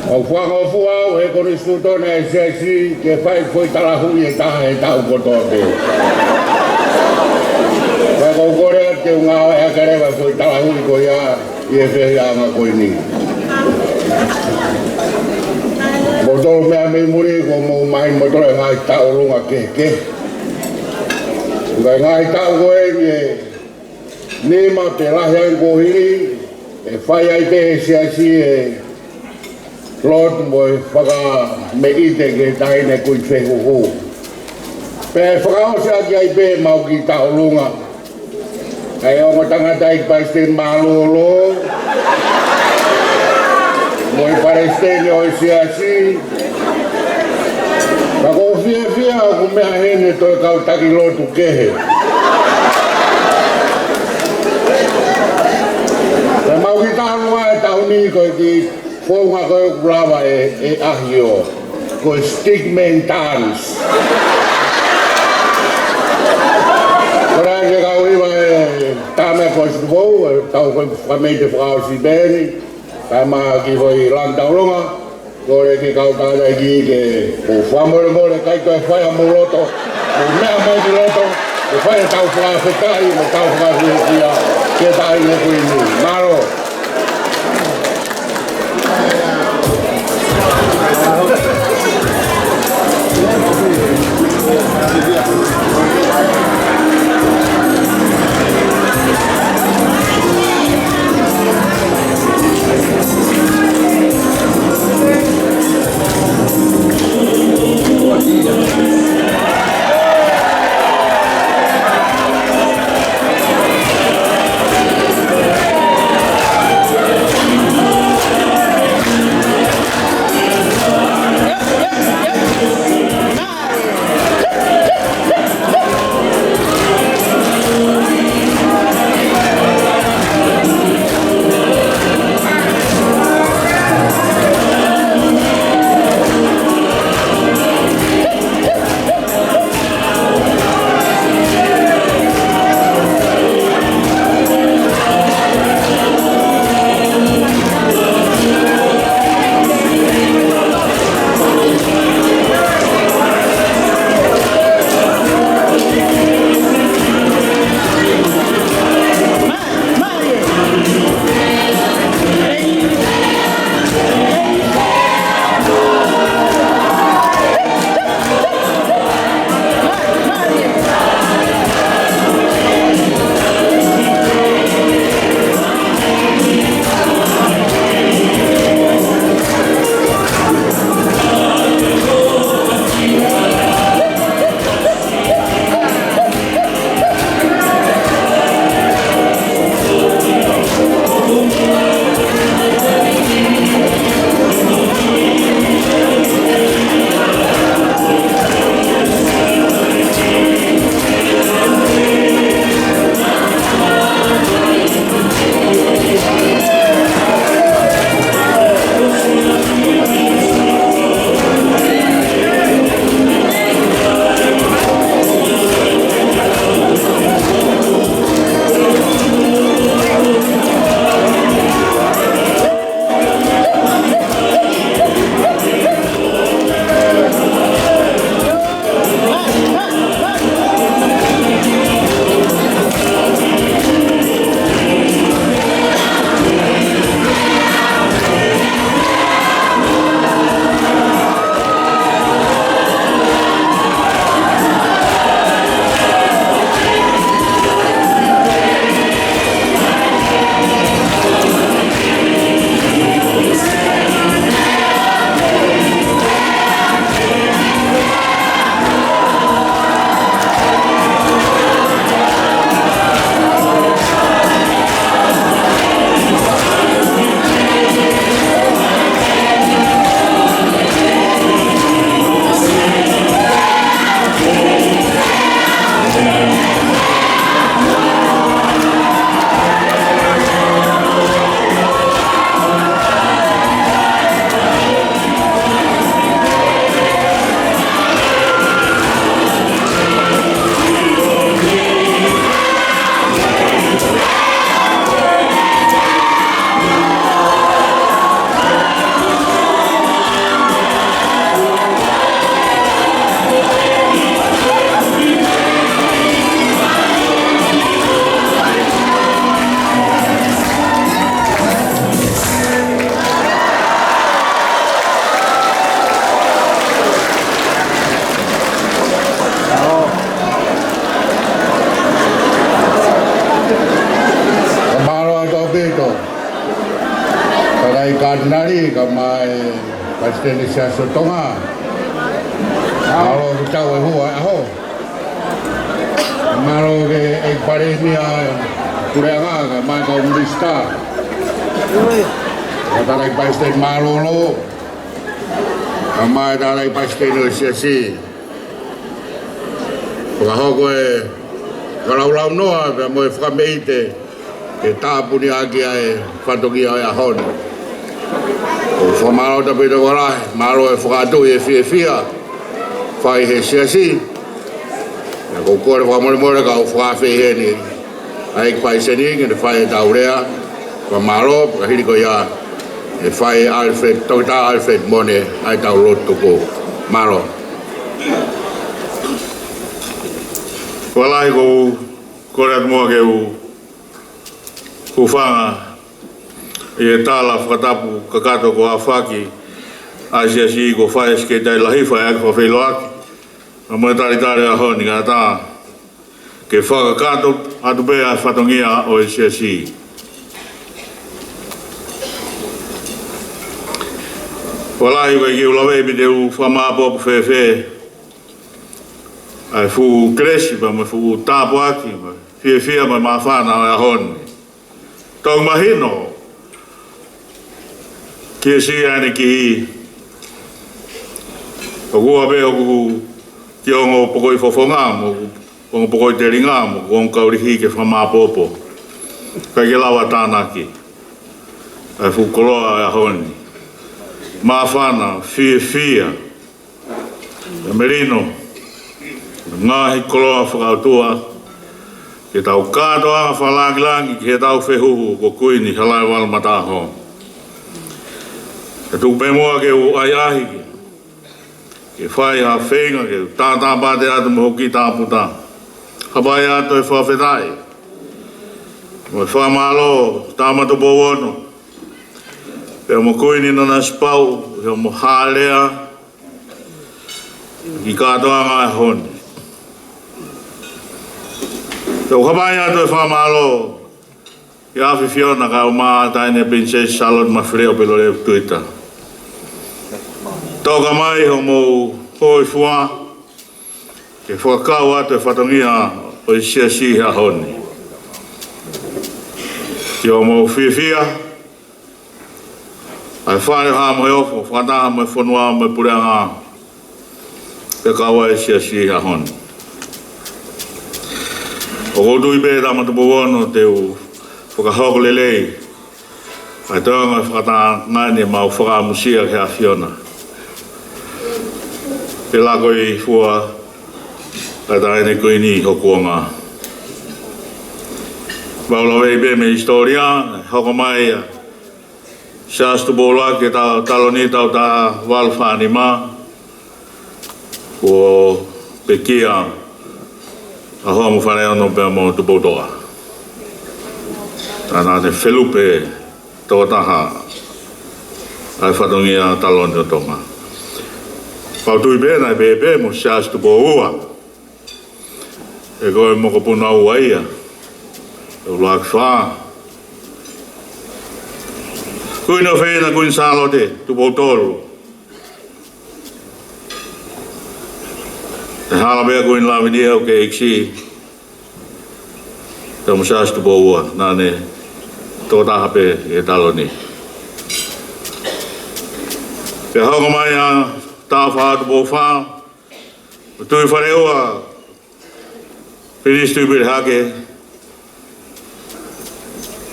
ʻOku fakangofua au ʻe he Konisitūtone ʻa e Siasi ke fai foʻi talahuʻi ʻe taha he taʻu kotoa pē. Ka ʻoku ou kole atu ke u ngāueʻaki leva foʻi talahuʻi ko ia ʻi he feohiʻanga ko eni. Mou tolu meʻa mei muli kuo mou maʻu moutolu e ngaahi tauʻolunga kehekehe. Ka e ngaahi taʻu ko eni ʻe nima pe lahi ange kuo hili, ʻe fai ai pē ʻe he Siasi e lotu mo e fakameʻite ki he taʻahine kui fehuhu. Pea ʻe fakaʻosi ʻaki ai pē ʻemau kiʻi tauʻolunga ʻa e ongo tangataʻeiki palesiteni mālōlō mo e palesiteni ʻo e Siasi. Ka ʻoku ou fiefia ʻoku meʻa heni e toe kau taki lotu kehe. Pea ʻemau kiʻi tauʻolunga he taʻu ni ko e kiʻi founga ko ē ʻoku lava ʻe, ʻe ʻAhio, ko e stickman dance. Ko e lea ke kau hiva e tama ko e Siʻi Tupou, ʻe tau ko e fakameʻite fakaʻosi pē eni, kae ʻumaʻā e kiʻi foʻi langi tauʻolunga. Kole ki he kau tangataʻeiki ke mou fakamolemole, ʻikai toe fai ʻa homou loto, mou meʻa mai ki loto, mou fai ʻetau fakafetaʻi, mo ʻetau fakafiefia ki he taʻahine kuini. Mālō. Toketā Katinali, kae ʻumaʻā e Palesiteni Siasi ʻo Tonga. Mālō ʻoku tau ʻi he ʻaho. Mālō ki he ʻEiki Palēmia, Puleʻanga, kae ʻumaʻā e kau Minisitā. Toketā Palesiteni Mālōlō. Kae ʻumaʻā e toketā Palesiteni ʻo e Siasi. Fakahoko e fakalaulaunoa pea mo e fakameʻite ke tāpuni ʻaki ʻa e fatongia ʻo e ʻaho ni. ʻOku fakamālō atu pē ʻi he tokolahi, mālō e fakaʻatuʻi e fiefia fai he Siasi. Pea ʻoku ou kole fakamolemole ka u fakaafeʻi heni ʻa e ʻEiki Palesiteni ke ne fai ʻetau lea fakamālō, pea ka hili ko ia ʻe fai ʻe Alfred, Toketā Alfred Mone ʻa ʻetau lotu tuku. Mālō. Fakalahi, ʻoku ou kole atu muʻa ke u hūfanga ʻi he tala fakatapu kakato kuo aofaki ʻa e Siasi, kuo fai ʻe he Sekelitali Lahi, fai ʻaki e fakafeʻiloaki, kae ʻumaʻā e talitali ʻo e ʻaho ni, kae ʻatā ke fakakakato atu pē ʻa e fatongia ʻo e Siasi. Fakalahi, ʻoku ʻikai ke u laveʻi pe te u fakamāʻopoʻopo fēfē ʻa e fuʻu kelesi pea mo e fuʻu tāpuaki mo e fiefia mo e māfana ʻo e ʻaho ni. Tau mahino ki he siʻi ʻanekihi, ʻoku ʻuha pē hoku kiʻi ongo pokoʻi fofonga mo hoku ongo pokoʻi telinga mo hoku ongo kaulihi ke fakamāʻopoʻopo, ʻikai ke lava tānaki ʻa e fuʻu koloa ʻo e ʻaho ni. Māfana, fiefia, ʻa e melino, ngaahi koloa fakaʻotua, ke tau kātoanga fakalāngilangi ki heʻetau fehuhu ko Kuini Halaevalu Mataʻaho. Kae tuku pē muʻa ke u ʻahiʻahi ke, ke fai ha feinga ke u tātāpate atu mo hoku kiʻi tāputa. Hapai atu e fakafetaʻi mo e fakamālō, Tama Tupou Ono, pea mo Kuini Nanasipauʻu, pea mo Haʻa Lea, ki he kātoanga ʻo e ʻaho ni. Pea ʻoku hapai atu e fakamālō ki he ʻAfiona kae ʻumaʻā ʻa e Taʻahine Pilinisesi Sālote Mafileʻo Pilolevu Tuita. Toka mai hoʻomou hōifua ke fakakau atu e fatongia ʻo e Siasi he ʻaho ni. Ki hoʻomou fiefia, ʻa e Fale ʻo Haʻa Moheofo, fakataha mo e fonua mo e puleʻanga, pea kau ai e Siasi he ʻaho ni. ʻOku ou tui pē, Tama Tupou Ono, te u fakahoko lelei ʻa e toenga fakatanga ni ʻemau fakaʻamusia ki he ʻAfiona, ke laka ʻi fua ʻa e Taʻahine Kuini ʻi hoku kuonga. Mau laveʻi pē mei he hisitōlia, hoko mai ʻa Siaosi Tupou ʻUluaki he ta-, taloni taʻu taha valu fā nima, kuo pekia ʻa Hoʻomo Faleono pea mo Tupoutoʻa. Naʻa ne felupe tokotaha ʻa e fatongia taloni ʻo Tonga. Pea ʻoku ou tui pē naʻe pehē pē mo Siaosi Tupou Ua, he ko e mokopuna ua ia, ʻe ʻUluaki Fā. Kuini ʻofeina, Kuini Sālote Tupou Tolu. ʻE hala pē ʻa Kuini Lāvinia ʻo ke ʻEiki Siʻi, pea mo Siaosi Tupou Ua, naʻa ne tokotaha pē he taloni. Pea hoko mai ʻa Tāufaʻāhau Tupou Fā, mo Tuʻifaleʻua Pilinisi Tuʻipelehake,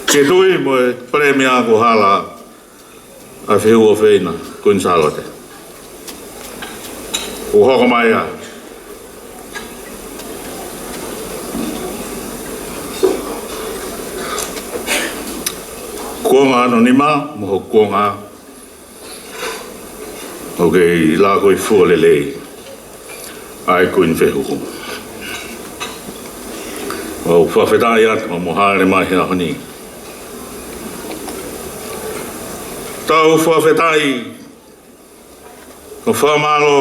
ke tui mo e Palēmia kuo hala ʻa e fehuhu ʻofeina, Kuini Sālote. ʻO hoko mai ʻa kuonga hono nima mo hoku kuonga, ʻoku kei laka ʻi fua lelei ʻa e Kuini Fehuhu. ʻOku ou fakafetaʻi atu hoʻomo hāʻele mai he ʻaho ni. Tau fakafetaʻi mo fakamālō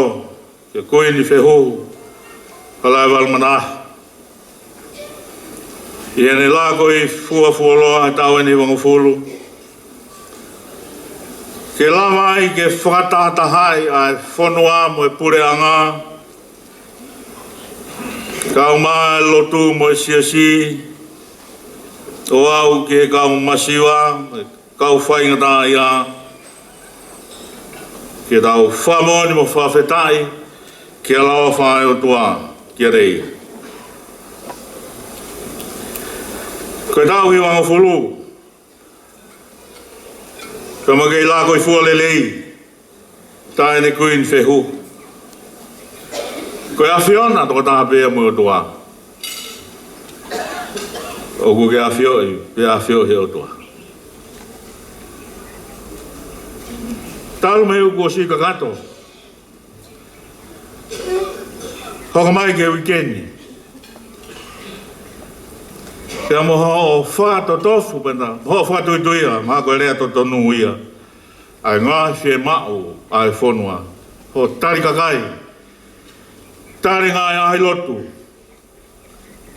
ki he Kuini Fehuhu Halaevalu Mataʻaho. ʻI heʻene lako ʻi Fuafualoa he taʻu ʻe hivangofulu, ke lava ai ke fakatahatahaʻi ʻa e fonua mo e puleʻanga, kae ʻumaʻā e lotu mo e siasi, ʻo aʻu ki he kau masiva, kau faingataʻaʻia, ke tau fakamoʻoni mo fakafetaʻi ki he ʻaloʻofa ʻa e ʻOtua kiate ia. Ko e taʻu ʻe hivangofulu, pea mo e kei lako ʻi Fualelei, taʻahine Kuini Fehu. Ko e ʻAfiona tokotaha pē ia mo e ʻOtua. ʻOku ke ʻafioʻi, pea ʻafioʻi he ʻOtua. Talu mei he uike kuo ʻosi kakato, hoko mai ki he uike ni, pea mo hoʻo fakatotofu pē na, mo hoʻo fakatuituia, mahalo ko e lea totonu ia, ʻa e ngaahi fiemaʻu ʻa e fonua. Hoʻo tali kakai, tali ngaahi ʻaho lotu,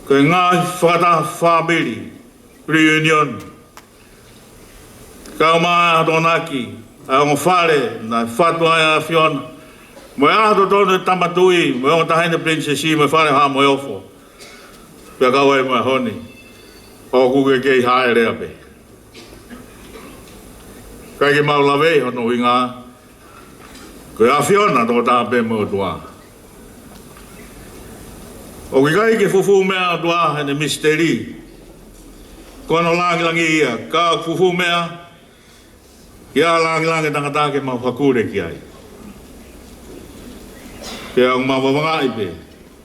ko e ngaahi fakataha fāmili, reunion, kae ʻumaʻā e ʻaho Tokonaki, ʻa e ongo fale naʻe fatu ai ʻa e ʻAfiona, mo e ʻaho totonu e Tama Tuʻi mo e ongo taʻahine pilinisesi, mo e fale Haʻa Moheofo, pea kau ai mo e ʻaho ni. ʻOku ke kei hāʻele pē. ʻIkai ke mau laveʻi hono ʻuhinga, ko e ʻAfiona tokotaha pē mo e ʻOtua. ʻOku ʻikai ke fufū meʻa ʻa e ʻOtua heʻene misiteli, ko hono langilangi ia, ka ʻoku fufū meʻa ki he langilangi ʻo e tangata ke mau hakule ki ai. Pea ʻoku mau vavangaʻi pē,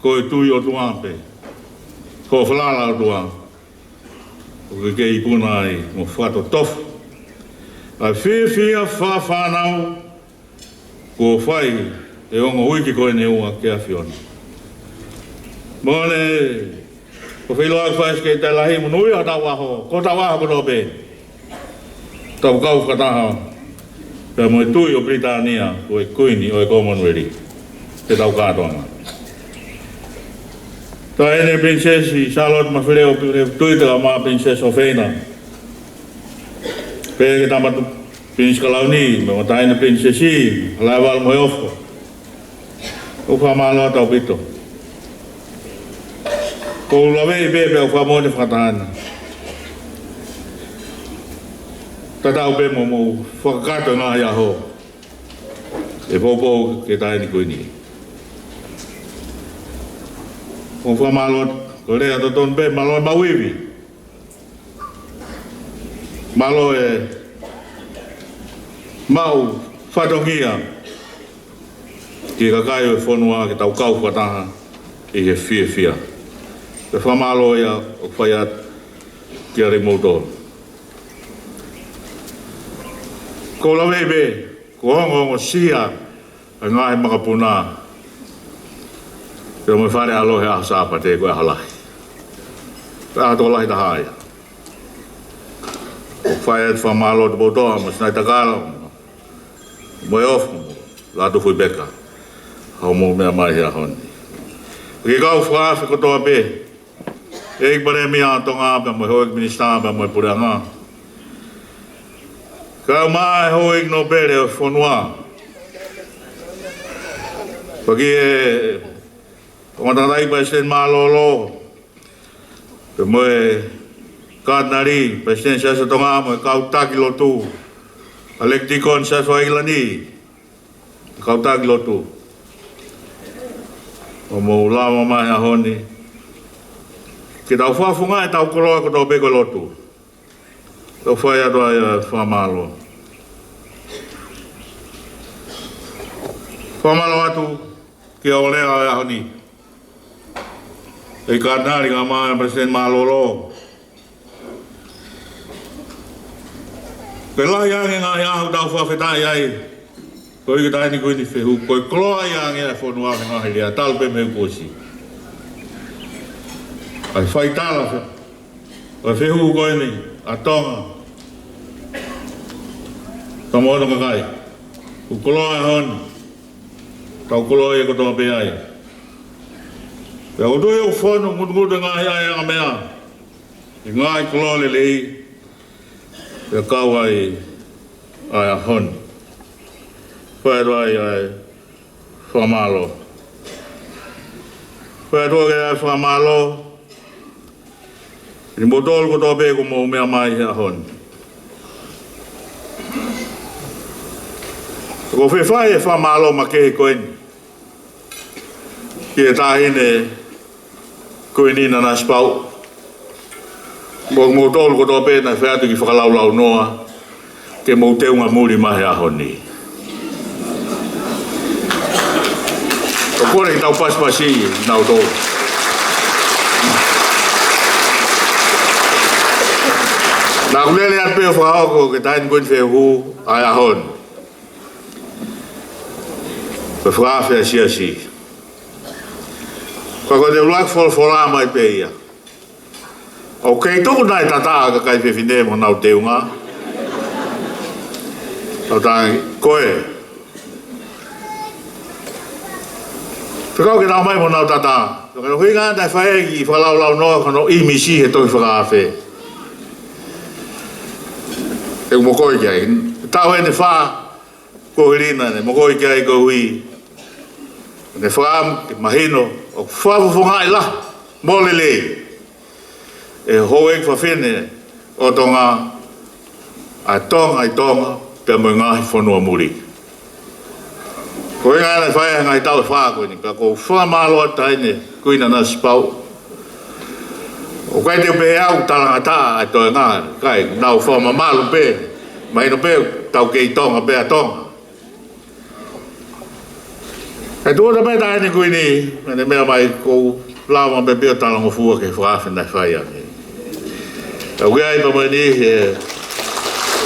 ko e tui ʻOtua pē, ko e falala ʻOtua, ʻoku ke kei ikuna ai mo fakatotofu ʻa e fiefia fakafānau kuo fai he ongo uike ko eni ʻa e ʻAfiona. Mole, ko e feilaulau ʻa e Sekelitali Lahi, monūʻia hotau ʻaho, ko hotau ʻaho kotoa pē. Tau kau fakataha pea mo e Tuʻi ʻo Pilitānia, ko e Kuini ʻo e Commonwealth, ke tau kātoanga. Taʻahine Pilinisesi Sālote Mafeleo Tuʻiʻitea, mo e Pilinisesi ʻOfeina, pea ki he Tama Tuʻi Pilinisi Kalauni, mo e taʻahine pilinisesi, Halaevalu Moheofo. ʻOku fakamālō atu ʻaupito. ʻOku ou laveʻi pē, pea ʻoku fakamoʻoni fakataha ni, tatau pē mo hoʻomou fakakakato e ngaahi ʻaho ʻe poupou ki he taʻahine Kuini. ʻOku fakamālō atu, ko e lea totonu pē, mālō e maʻu ivi. Mālō e maʻu fatongia ki he kakai ʻo e fonua ke tau kau fakataha ʻi he fiefia. Ko e fakamālō ia ʻoku fai atu kiate kimoutolu. ʻOku ou laveʻi pē, kuo ongoongosia ʻa e ngaahi makapuna, pea mo e fale ʻaloʻofa he ʻaho Sāpate, ko e ʻaho lahi, ko e ʻaho tokolahi taha ia. ʻOku fai atu e fakamālō atu ki he Poutoa, mo Sinaitakala, mo Moheofo, mo Lātūfuipeka, hoʻomou meʻa mai he ʻaho ni. Ki he kau fakaafe kotoa pē, ʻEiki Palēmia ʻo Tonga, pea mo e Houʻeiki Minisitā, pea mo e Puleʻanga, kae ʻumaʻā e Houʻeiki Nōpele ʻo e fonua, pea ki he ongo tangataʻeiki Palesiteni Mālōlō, pea mo e Katinali, Palesiteni Siasi ʻo Tonga, mo e kau taki lotu, ʻa e Lekitikoni Siasi ʻo ʻIngilani, kau taki lotu, hoʻomou lava mai he ʻaho ni ke tau fakafofongaʻi ʻetau koloa kotoa pē ko e lotu. Tau fai atu ai ʻa e fakamālō. Fakamālō atu ki he ongo lea ʻo e ʻaho ni, ʻEiki Katinali, kae ʻumaʻā e Palesiteni Mālōlō. Ko e lahi ange e ngaahi ʻaho ʻoku tau fakafetaʻi ai koeʻuhi ko e taʻahine Kuini Fehu, ko e koloaʻi ange ʻa e fonua mei he ngaahi lea, talu pē mei he uike kuo ʻosi. ʻA e faitala fe-, ʻa e fehu ko eni ʻa Tonga, Samoa mo e kakai, ʻoku koloa he ʻaho ni, tau koloa ia kotoa pē ai. Pea ʻoku ou tui ʻoku fonu ngutungutu e ngaahi ʻaiʻanga meʻa, ʻI he ngaahi koloa lelei, ʻe kau ai ʻa e ʻaho ni. Fai atu ai ʻa e fakamālō. Fai atu ai ʻa e fakamālō kimoutolu kotoa pē kuo mou meʻa mai he ʻaho ni. ʻOku ou fie fai e fakamālō makehe ko eni ki he Taʻahine Kuini Nanasipauʻu, mo kimoutolu kotoa pē naʻe fai atu ki fakalaulaunoa ke mou teunga muli mai he ʻaho ni. ʻOku ou kole ke tau pasipasi kinautolu. Naʻa ku lele atu pē ʻo fakahoko ki he Taʻahine Kuini Fehuhu ʻa e ʻaho ni, ko e fakaafe ʻa e siasi. Ka ko e ʻuluaki folofola mai pē ia: ʻOku kei tuku nai tata ʻa e kakai fefine mo honau teunga? Tau tangi ko e fekau ke nau mai mo honau tata. Ka ko e ʻuhinga naʻe fai ai ki fakalaulaunoa ko hono ʻīmisi he tohi fakaafe. ʻE mokoi ki ai. Taʻu ʻeni ʻe fā kuo hilí naʻe mokoi ki ai koeʻuhi naʻe fakaʻamu ke mahino ʻoku fakafofongaʻi lahi mo lelei ʻe he houʻeiki fafine ʻo Tonga ʻa e Tonga ʻi Tonga pea mo e ngaahi fonua muli. Ko e ʻuhinga naʻe fai ai e ngaahi taʻu ʻe fā ko eni, pea ʻoku ou fakamālō atu Taʻahine Kuini Nanasipauʻu. ʻOku ʻikai te u pehē au ʻoku talangataʻa ʻa e toenga, ʻikai, naʻa ku fakamamalu pē, mahino pē ʻoku tau kei Tonga pē ʻa Tonga. Kae tuʻu atu pē Taʻahine Kuini, ʻene meʻa mai, ʻoku ou lava pē pea talangofua ki he fakaafe naʻe fai ange. ʻOku ʻi ai pē mo eni he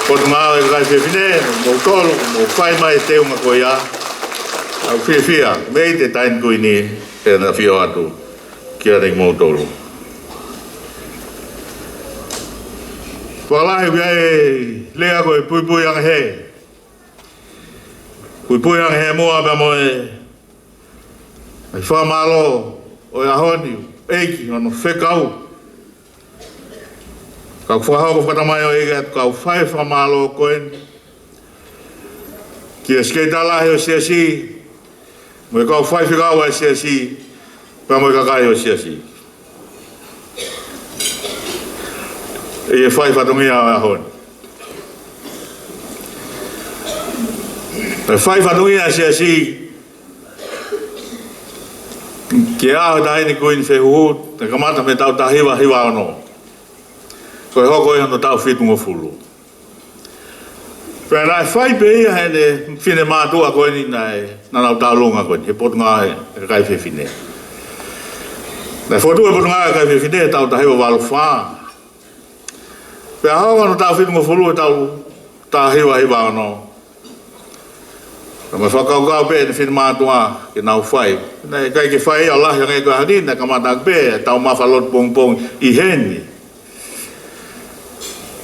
Potungāue ʻa e Kakai Fefine, moutolu, mou fai mai e teunga ko ia. ʻOku ou fiefia, mei he Taʻahine Kuini, ʻene ʻafio atu kiate kimoutolu. Fakalahi ʻoku ʻi ai e lea ko e puipui ange hē. Puipui ange hē muʻa pea mo e, e fakamālō ʻo e ʻaho ni, ʻEiki, hono fekau. Ka ʻoku fakahoko fakatamai ʻo e ʻEiki ʻa e kau fai fakamālō ko eni ki he Sekelitali Lahi ʻo e Siasi, mo e kau faifekau ʻa e Siasi, pea mo e kakai ʻo e Siasi, ʻi he fai fatongia ʻo e ʻaho ni. ʻE fai fatongia ʻa e Siasi ki he ʻaho ʻo e Taʻahine Kuini Fehuhu, naʻe kamata mei he taʻu taha hiva hiva ono, ko e hoko ia hono taʻu fitungofulu. Pea naʻe fai pē ia heʻene finemātuʻa ko eni naʻe, naʻa nau tauʻolunga ko eni, he Potungāue ʻa e Kakai Fefine. Naʻe fokotuʻu e Potungāue ʻa e Kakai Fefine he taʻu taha hiva valu fā. Pea hoko hono taʻu fitungofulu he taʻu taha hiva hiva ono. Ka naʻe fakakaukau pē ʻene finemātuʻa ke nau fai. Naʻe ʻikai ke fai ia ʻo lahi ange ko e ʻaho ni, naʻe kamata pē ʻa e taumafa lotu pongipongi ʻi heni.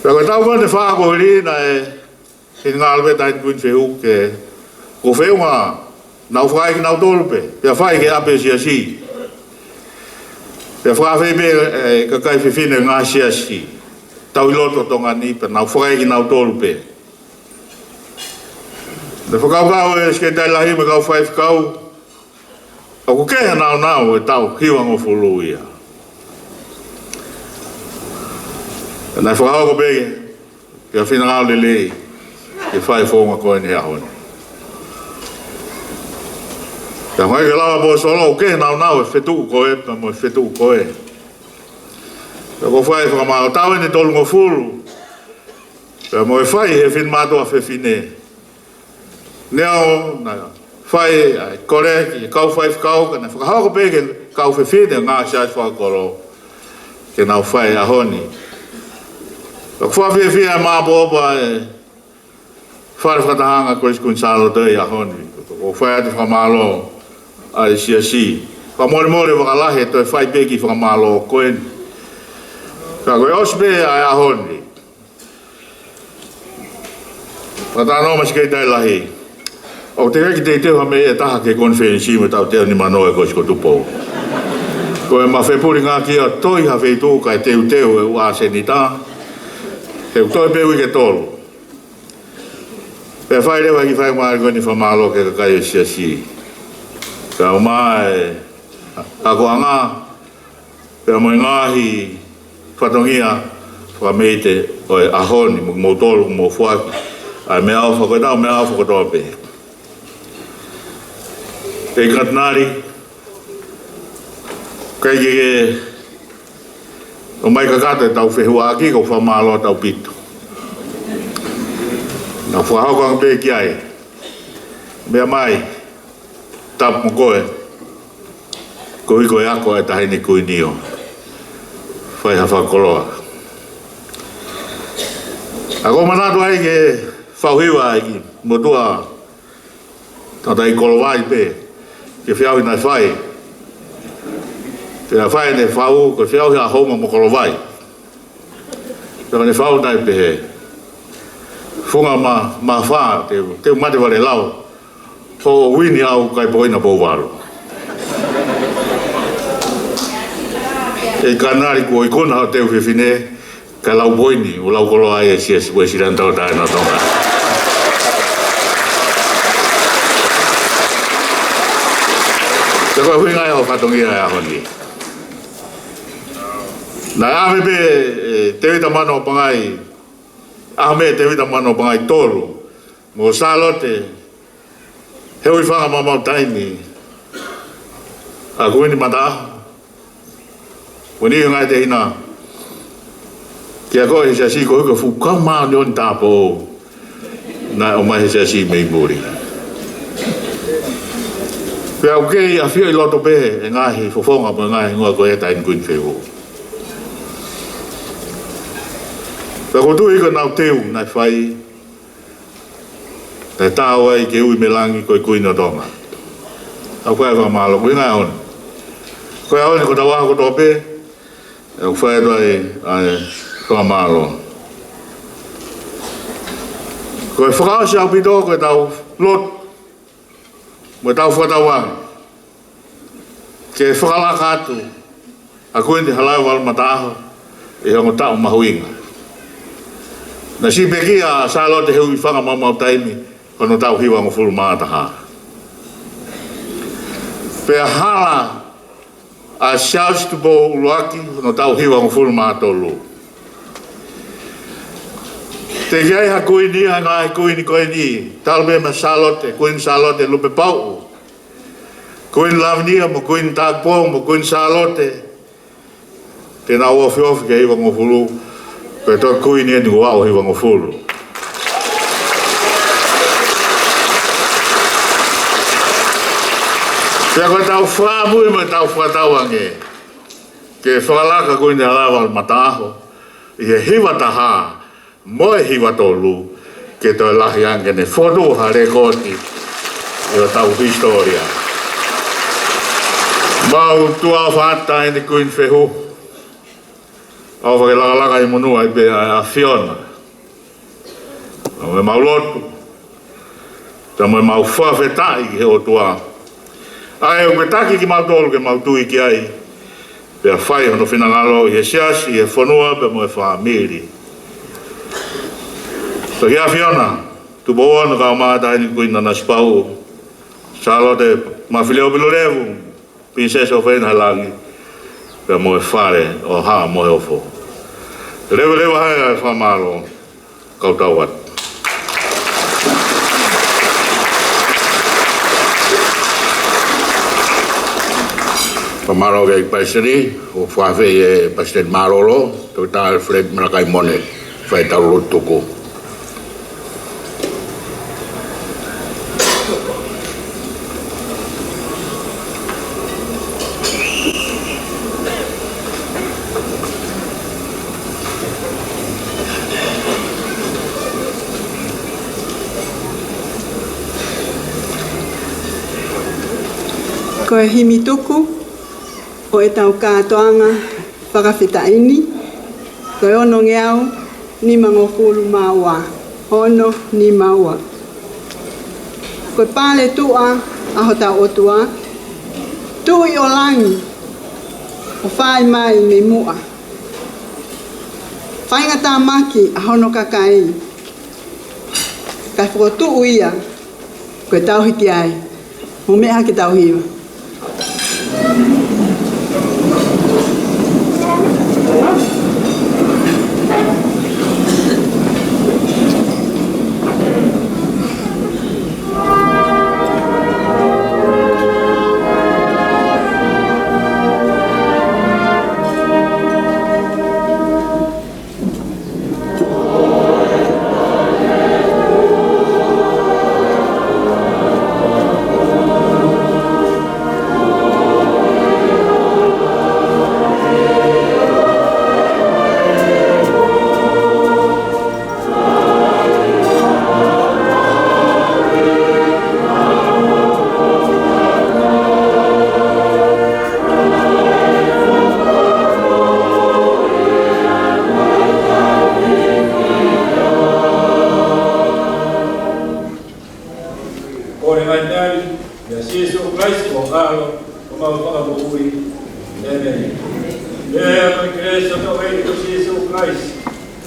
Pea ko e taʻu ko eni ʻe fā kuo hilí naʻe finangalo pē Taʻahine Kuini Fehuhu ke, ko e feʻunga, nau fai kinautolu pē, pea fai ki he ʻapi ʻo e Siasi. Pea fakaafeʻi pē e kakai fefine ngaahi siasi tauʻi lotu ʻo Tonga ni, pea nau fai kinautolu pē. Naʻe fakakaukau e Sekelitali Lahi mo e kau faifekau, ʻoku kehe nāunau e taʻu hivangofulu ia. Naʻe fakahoko pē ia, pea finangalo lelei ke fai e founga ko eni he ʻaho ni. Pea mai ke lava ʻaposetolo, ʻoku kehe nāunau e fetuʻu ko ē pea mo e fetuʻu ko ē. Pea ʻoku fai e fakamālō, taʻu ʻeni ʻe tolungofulu, pea mo e fai he finemātuʻa fefine. Neongo naʻe fai ʻa e kole ki he kau faifekau, ka naʻe fakahoko pē ki he kau fefine ngaahi siasi fakakolo ke nau fai he ʻaho ni. ʻOku fakafiefia e māʻopoʻopo ʻa e Fale Fakatahaʻanga Kolisi Kuini Sālote he ʻaho ni. ʻOku fai atu e fakamālō ʻa e Siasi. Fakamolemole ʻoku lahi e toe fai pē e kiʻi fakamālō ko eni. Ka ko e ʻosi pē ʻa e ʻaho ni. Fakatauange mo e Sekelitali Lahi, ʻoku teʻeki ke teuteu ha meʻa ʻe taha ki he konifelenisi mo e taʻu teau nimanoa ʻo e Kolisi ko Tupou. Ko e mafepulingaki ʻo e toi ha feituʻu kae teuteu e ʻū ʻasenita, he ʻoku toe pē uike ʻe tolu. Pea fai leva e kiʻi faingamālie ko eni fakamālō ki he kakai ʻo e Siasi. Kae ʻumaʻā e akoʻanga, pea mo e ngaahi fatongia fakameite ʻo e ʻaho ni, mo kimoutolu kuo mou foaki ʻa e meʻaʻofa ko ē, ʻetau meʻaʻofa kotoa pē. ʻEiki Katinali, ʻikai ke ke ʻomai kakato ʻetau fehuʻaki, kou fakamālō ʻaupito. Naʻa ku fakahoko ange pē ki ai. Meʻa mai, tapu mo koe, koeʻuhi ko e ako ʻa e Taʻahine Kuini ʻo fai ha fakakoloa. ʻOku ou manatu ai ki he faʻu hiva ʻa e kiʻi motuʻa tangataʻeiki Kolovai pē, ki he feʻauhi naʻe fai. Pea fai ʻene faʻu, ko e feʻauhi ʻa Houma mo Kolovai. Pea ko ʻene faʻu naʻe pehē: Funga ma, ma fa, te, te u mate vale lau, hoʻo uini au kae poini pou valu. ʻEiki Katinali, kuo ikuna hoʻo teu fefine, kae lau poini ʻo lau koloa ai e Siasi Uēsiliana Tauʻatāina ʻo Tonga. Pea ko e ʻuhinga ia ʻo e fatongia ʻo e ʻaho ni. Naʻe ʻave pē ʻe Tēvita Manuʻapangai, ʻave ʻe Tēvita Manuʻapangai tolu, mo Sālote Heuifanga Mamautaimi, ʻa Kuini Mataʻaho, Kuini ʻo e Ngaahi Tehina, kia koe he Siasi, koeʻuhi ko e fuʻu kau māʻoniʻoni tāupoʻou naʻe ʻomai he Siasi mei muli. Pea ʻoku kei ʻafioʻi loto pē e ngaahi fofonga mo e ngaahi hingoa ko ē ʻa e Taʻahine Kuini Fehuhu. Pea ʻoku ou tui ko ʻenau teu naʻe fai, naʻe taau ai ke ui mei langi ko e Kuini ʻo Tonga. ʻOku ou fai e fakamālō, ko e ʻuhinga ia ʻo e ʻaho ni. Ko e ʻaho ni ko hotau ʻaho kotoa pē, ʻoku ou fai atu ai ʻa e fakamālō. Ko e fakaʻosi ʻaupito ko ʻetau lotu mo ʻetau fakatauange ke fakalaka atu ʻa Kuini Halaevalu Mataʻaho ʻi he ongo taʻu mahuʻinga. Naʻe siʻi pekia ʻa Sālote Heuifanga Mamautaimi hono taʻu hivangofulu mā taha. Pea hala ʻa Siaosi Tupou ʻUluaki hono taʻu hivangofulu mā tolu. Teʻeki ai ha kuini ʻi he ngaahi kuini ko eni, talu pē mo Sālote, Kuini Sālote Lupepauʻu, Kuini Lavinia mo Kuini Tāupoʻou mo Kuini Sālote, te nau ofiofi ki he hivangofulu, ko e toki kuini eni ʻo e taʻu hivangofulu. Pea ko ʻetau fakaʻamu mo ʻetau fakatauange ke fakalaka Kuini Halaevalu Mataʻaho ʻi he hiva taha mo e hiva tolu, ke toe lahi ange ke ne fokotuʻu ha lēkooti ʻi hotau hisitōlia. Mau tuʻa ʻofa atu Taʻahine Kuini Fehuhu, ʻofa ke lakalaka ʻi he monū ai pē ʻa e ʻAfiona. Mau, mau lotu, pea mo ʻemau fakafetaʻi ki he ʻOtua ʻa ē ʻoku taki kimautolu ke mau tui ki ai, pea fai hono finangalo ʻi he Siasi, ʻi he fonua, pea mo e fāmili. Pea ki he ʻAfiona, Tupou Ono kae ʻumaʻā Taʻahine Kuini Nanasipauʻu, Sālote Mafileʻo Pilolevu, Pilinisesi ʻo Feinhalangi, pea mo e Fale ʻo Haʻa Moheofo. Leveleva ai ʻa e fakamālō, kau tau atu. Fakamālō ki he Palesiteni, ʻoku fakafeʻiloaki ʻe he Palesiteni Mālōlō, Toketā Alfred Malakai Mone, fai ʻetau lotu tuku. Ko e himi tuku ʻo ʻetau kātoanga fakafetaʻi ni, ko e onongeau nimangofulu mā ua, ono nima ua. Ko e paletuʻa ʻa hotau ʻOtua, Tuʻi ʻo langi, Kuo fai mai mei muʻa. Faingatāmaki ʻa hono kakai, kae fokotuʻu ia ko e tauhi ki ai. Mou meʻa hake tau hiva. Kole mai tali, ʻia Sīsū Kalaisi ko ho ʻAlo, ko homau Fakamoʻui. ʻĒmeni. Pea ko e kelesi ʻa hotau ʻEiki ko Sīsū Kalaisi,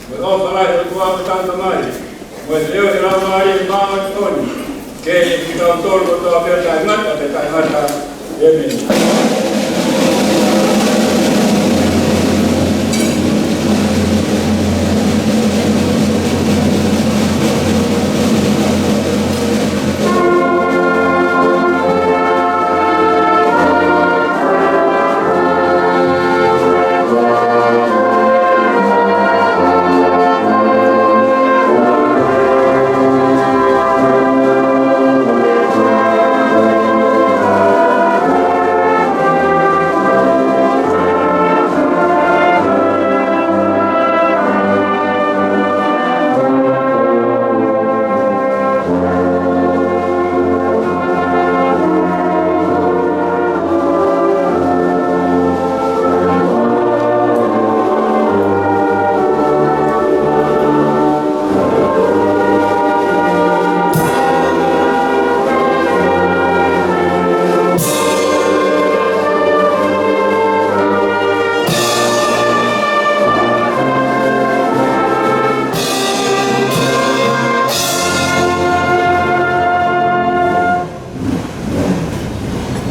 mo e ʻofa lahi ʻa e ʻOtua ko e Tamai, mo e feohi ʻa e Laumālie Māʻoniʻoni, ke ʻiate kitautolu kotoa pē taʻengata pea taʻengata. ʻĒmeni.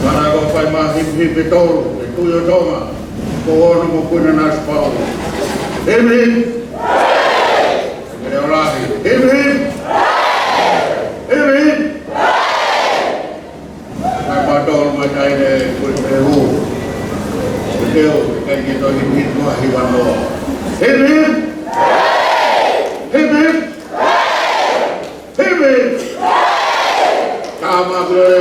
Mana ko fai ma hip hip e tolu, e Tuʻi ʻo Tonga, ko ono mo Kuini Nanasipauʻu. Hip hip. Leʻo lahi. Hip hip. Hip hip. Mai ma tolu mai tai ne kui pehu. Teu, kai ke to hip hip mo hiva noa. Hip hip. Hip hip. Hip hip. Tama kule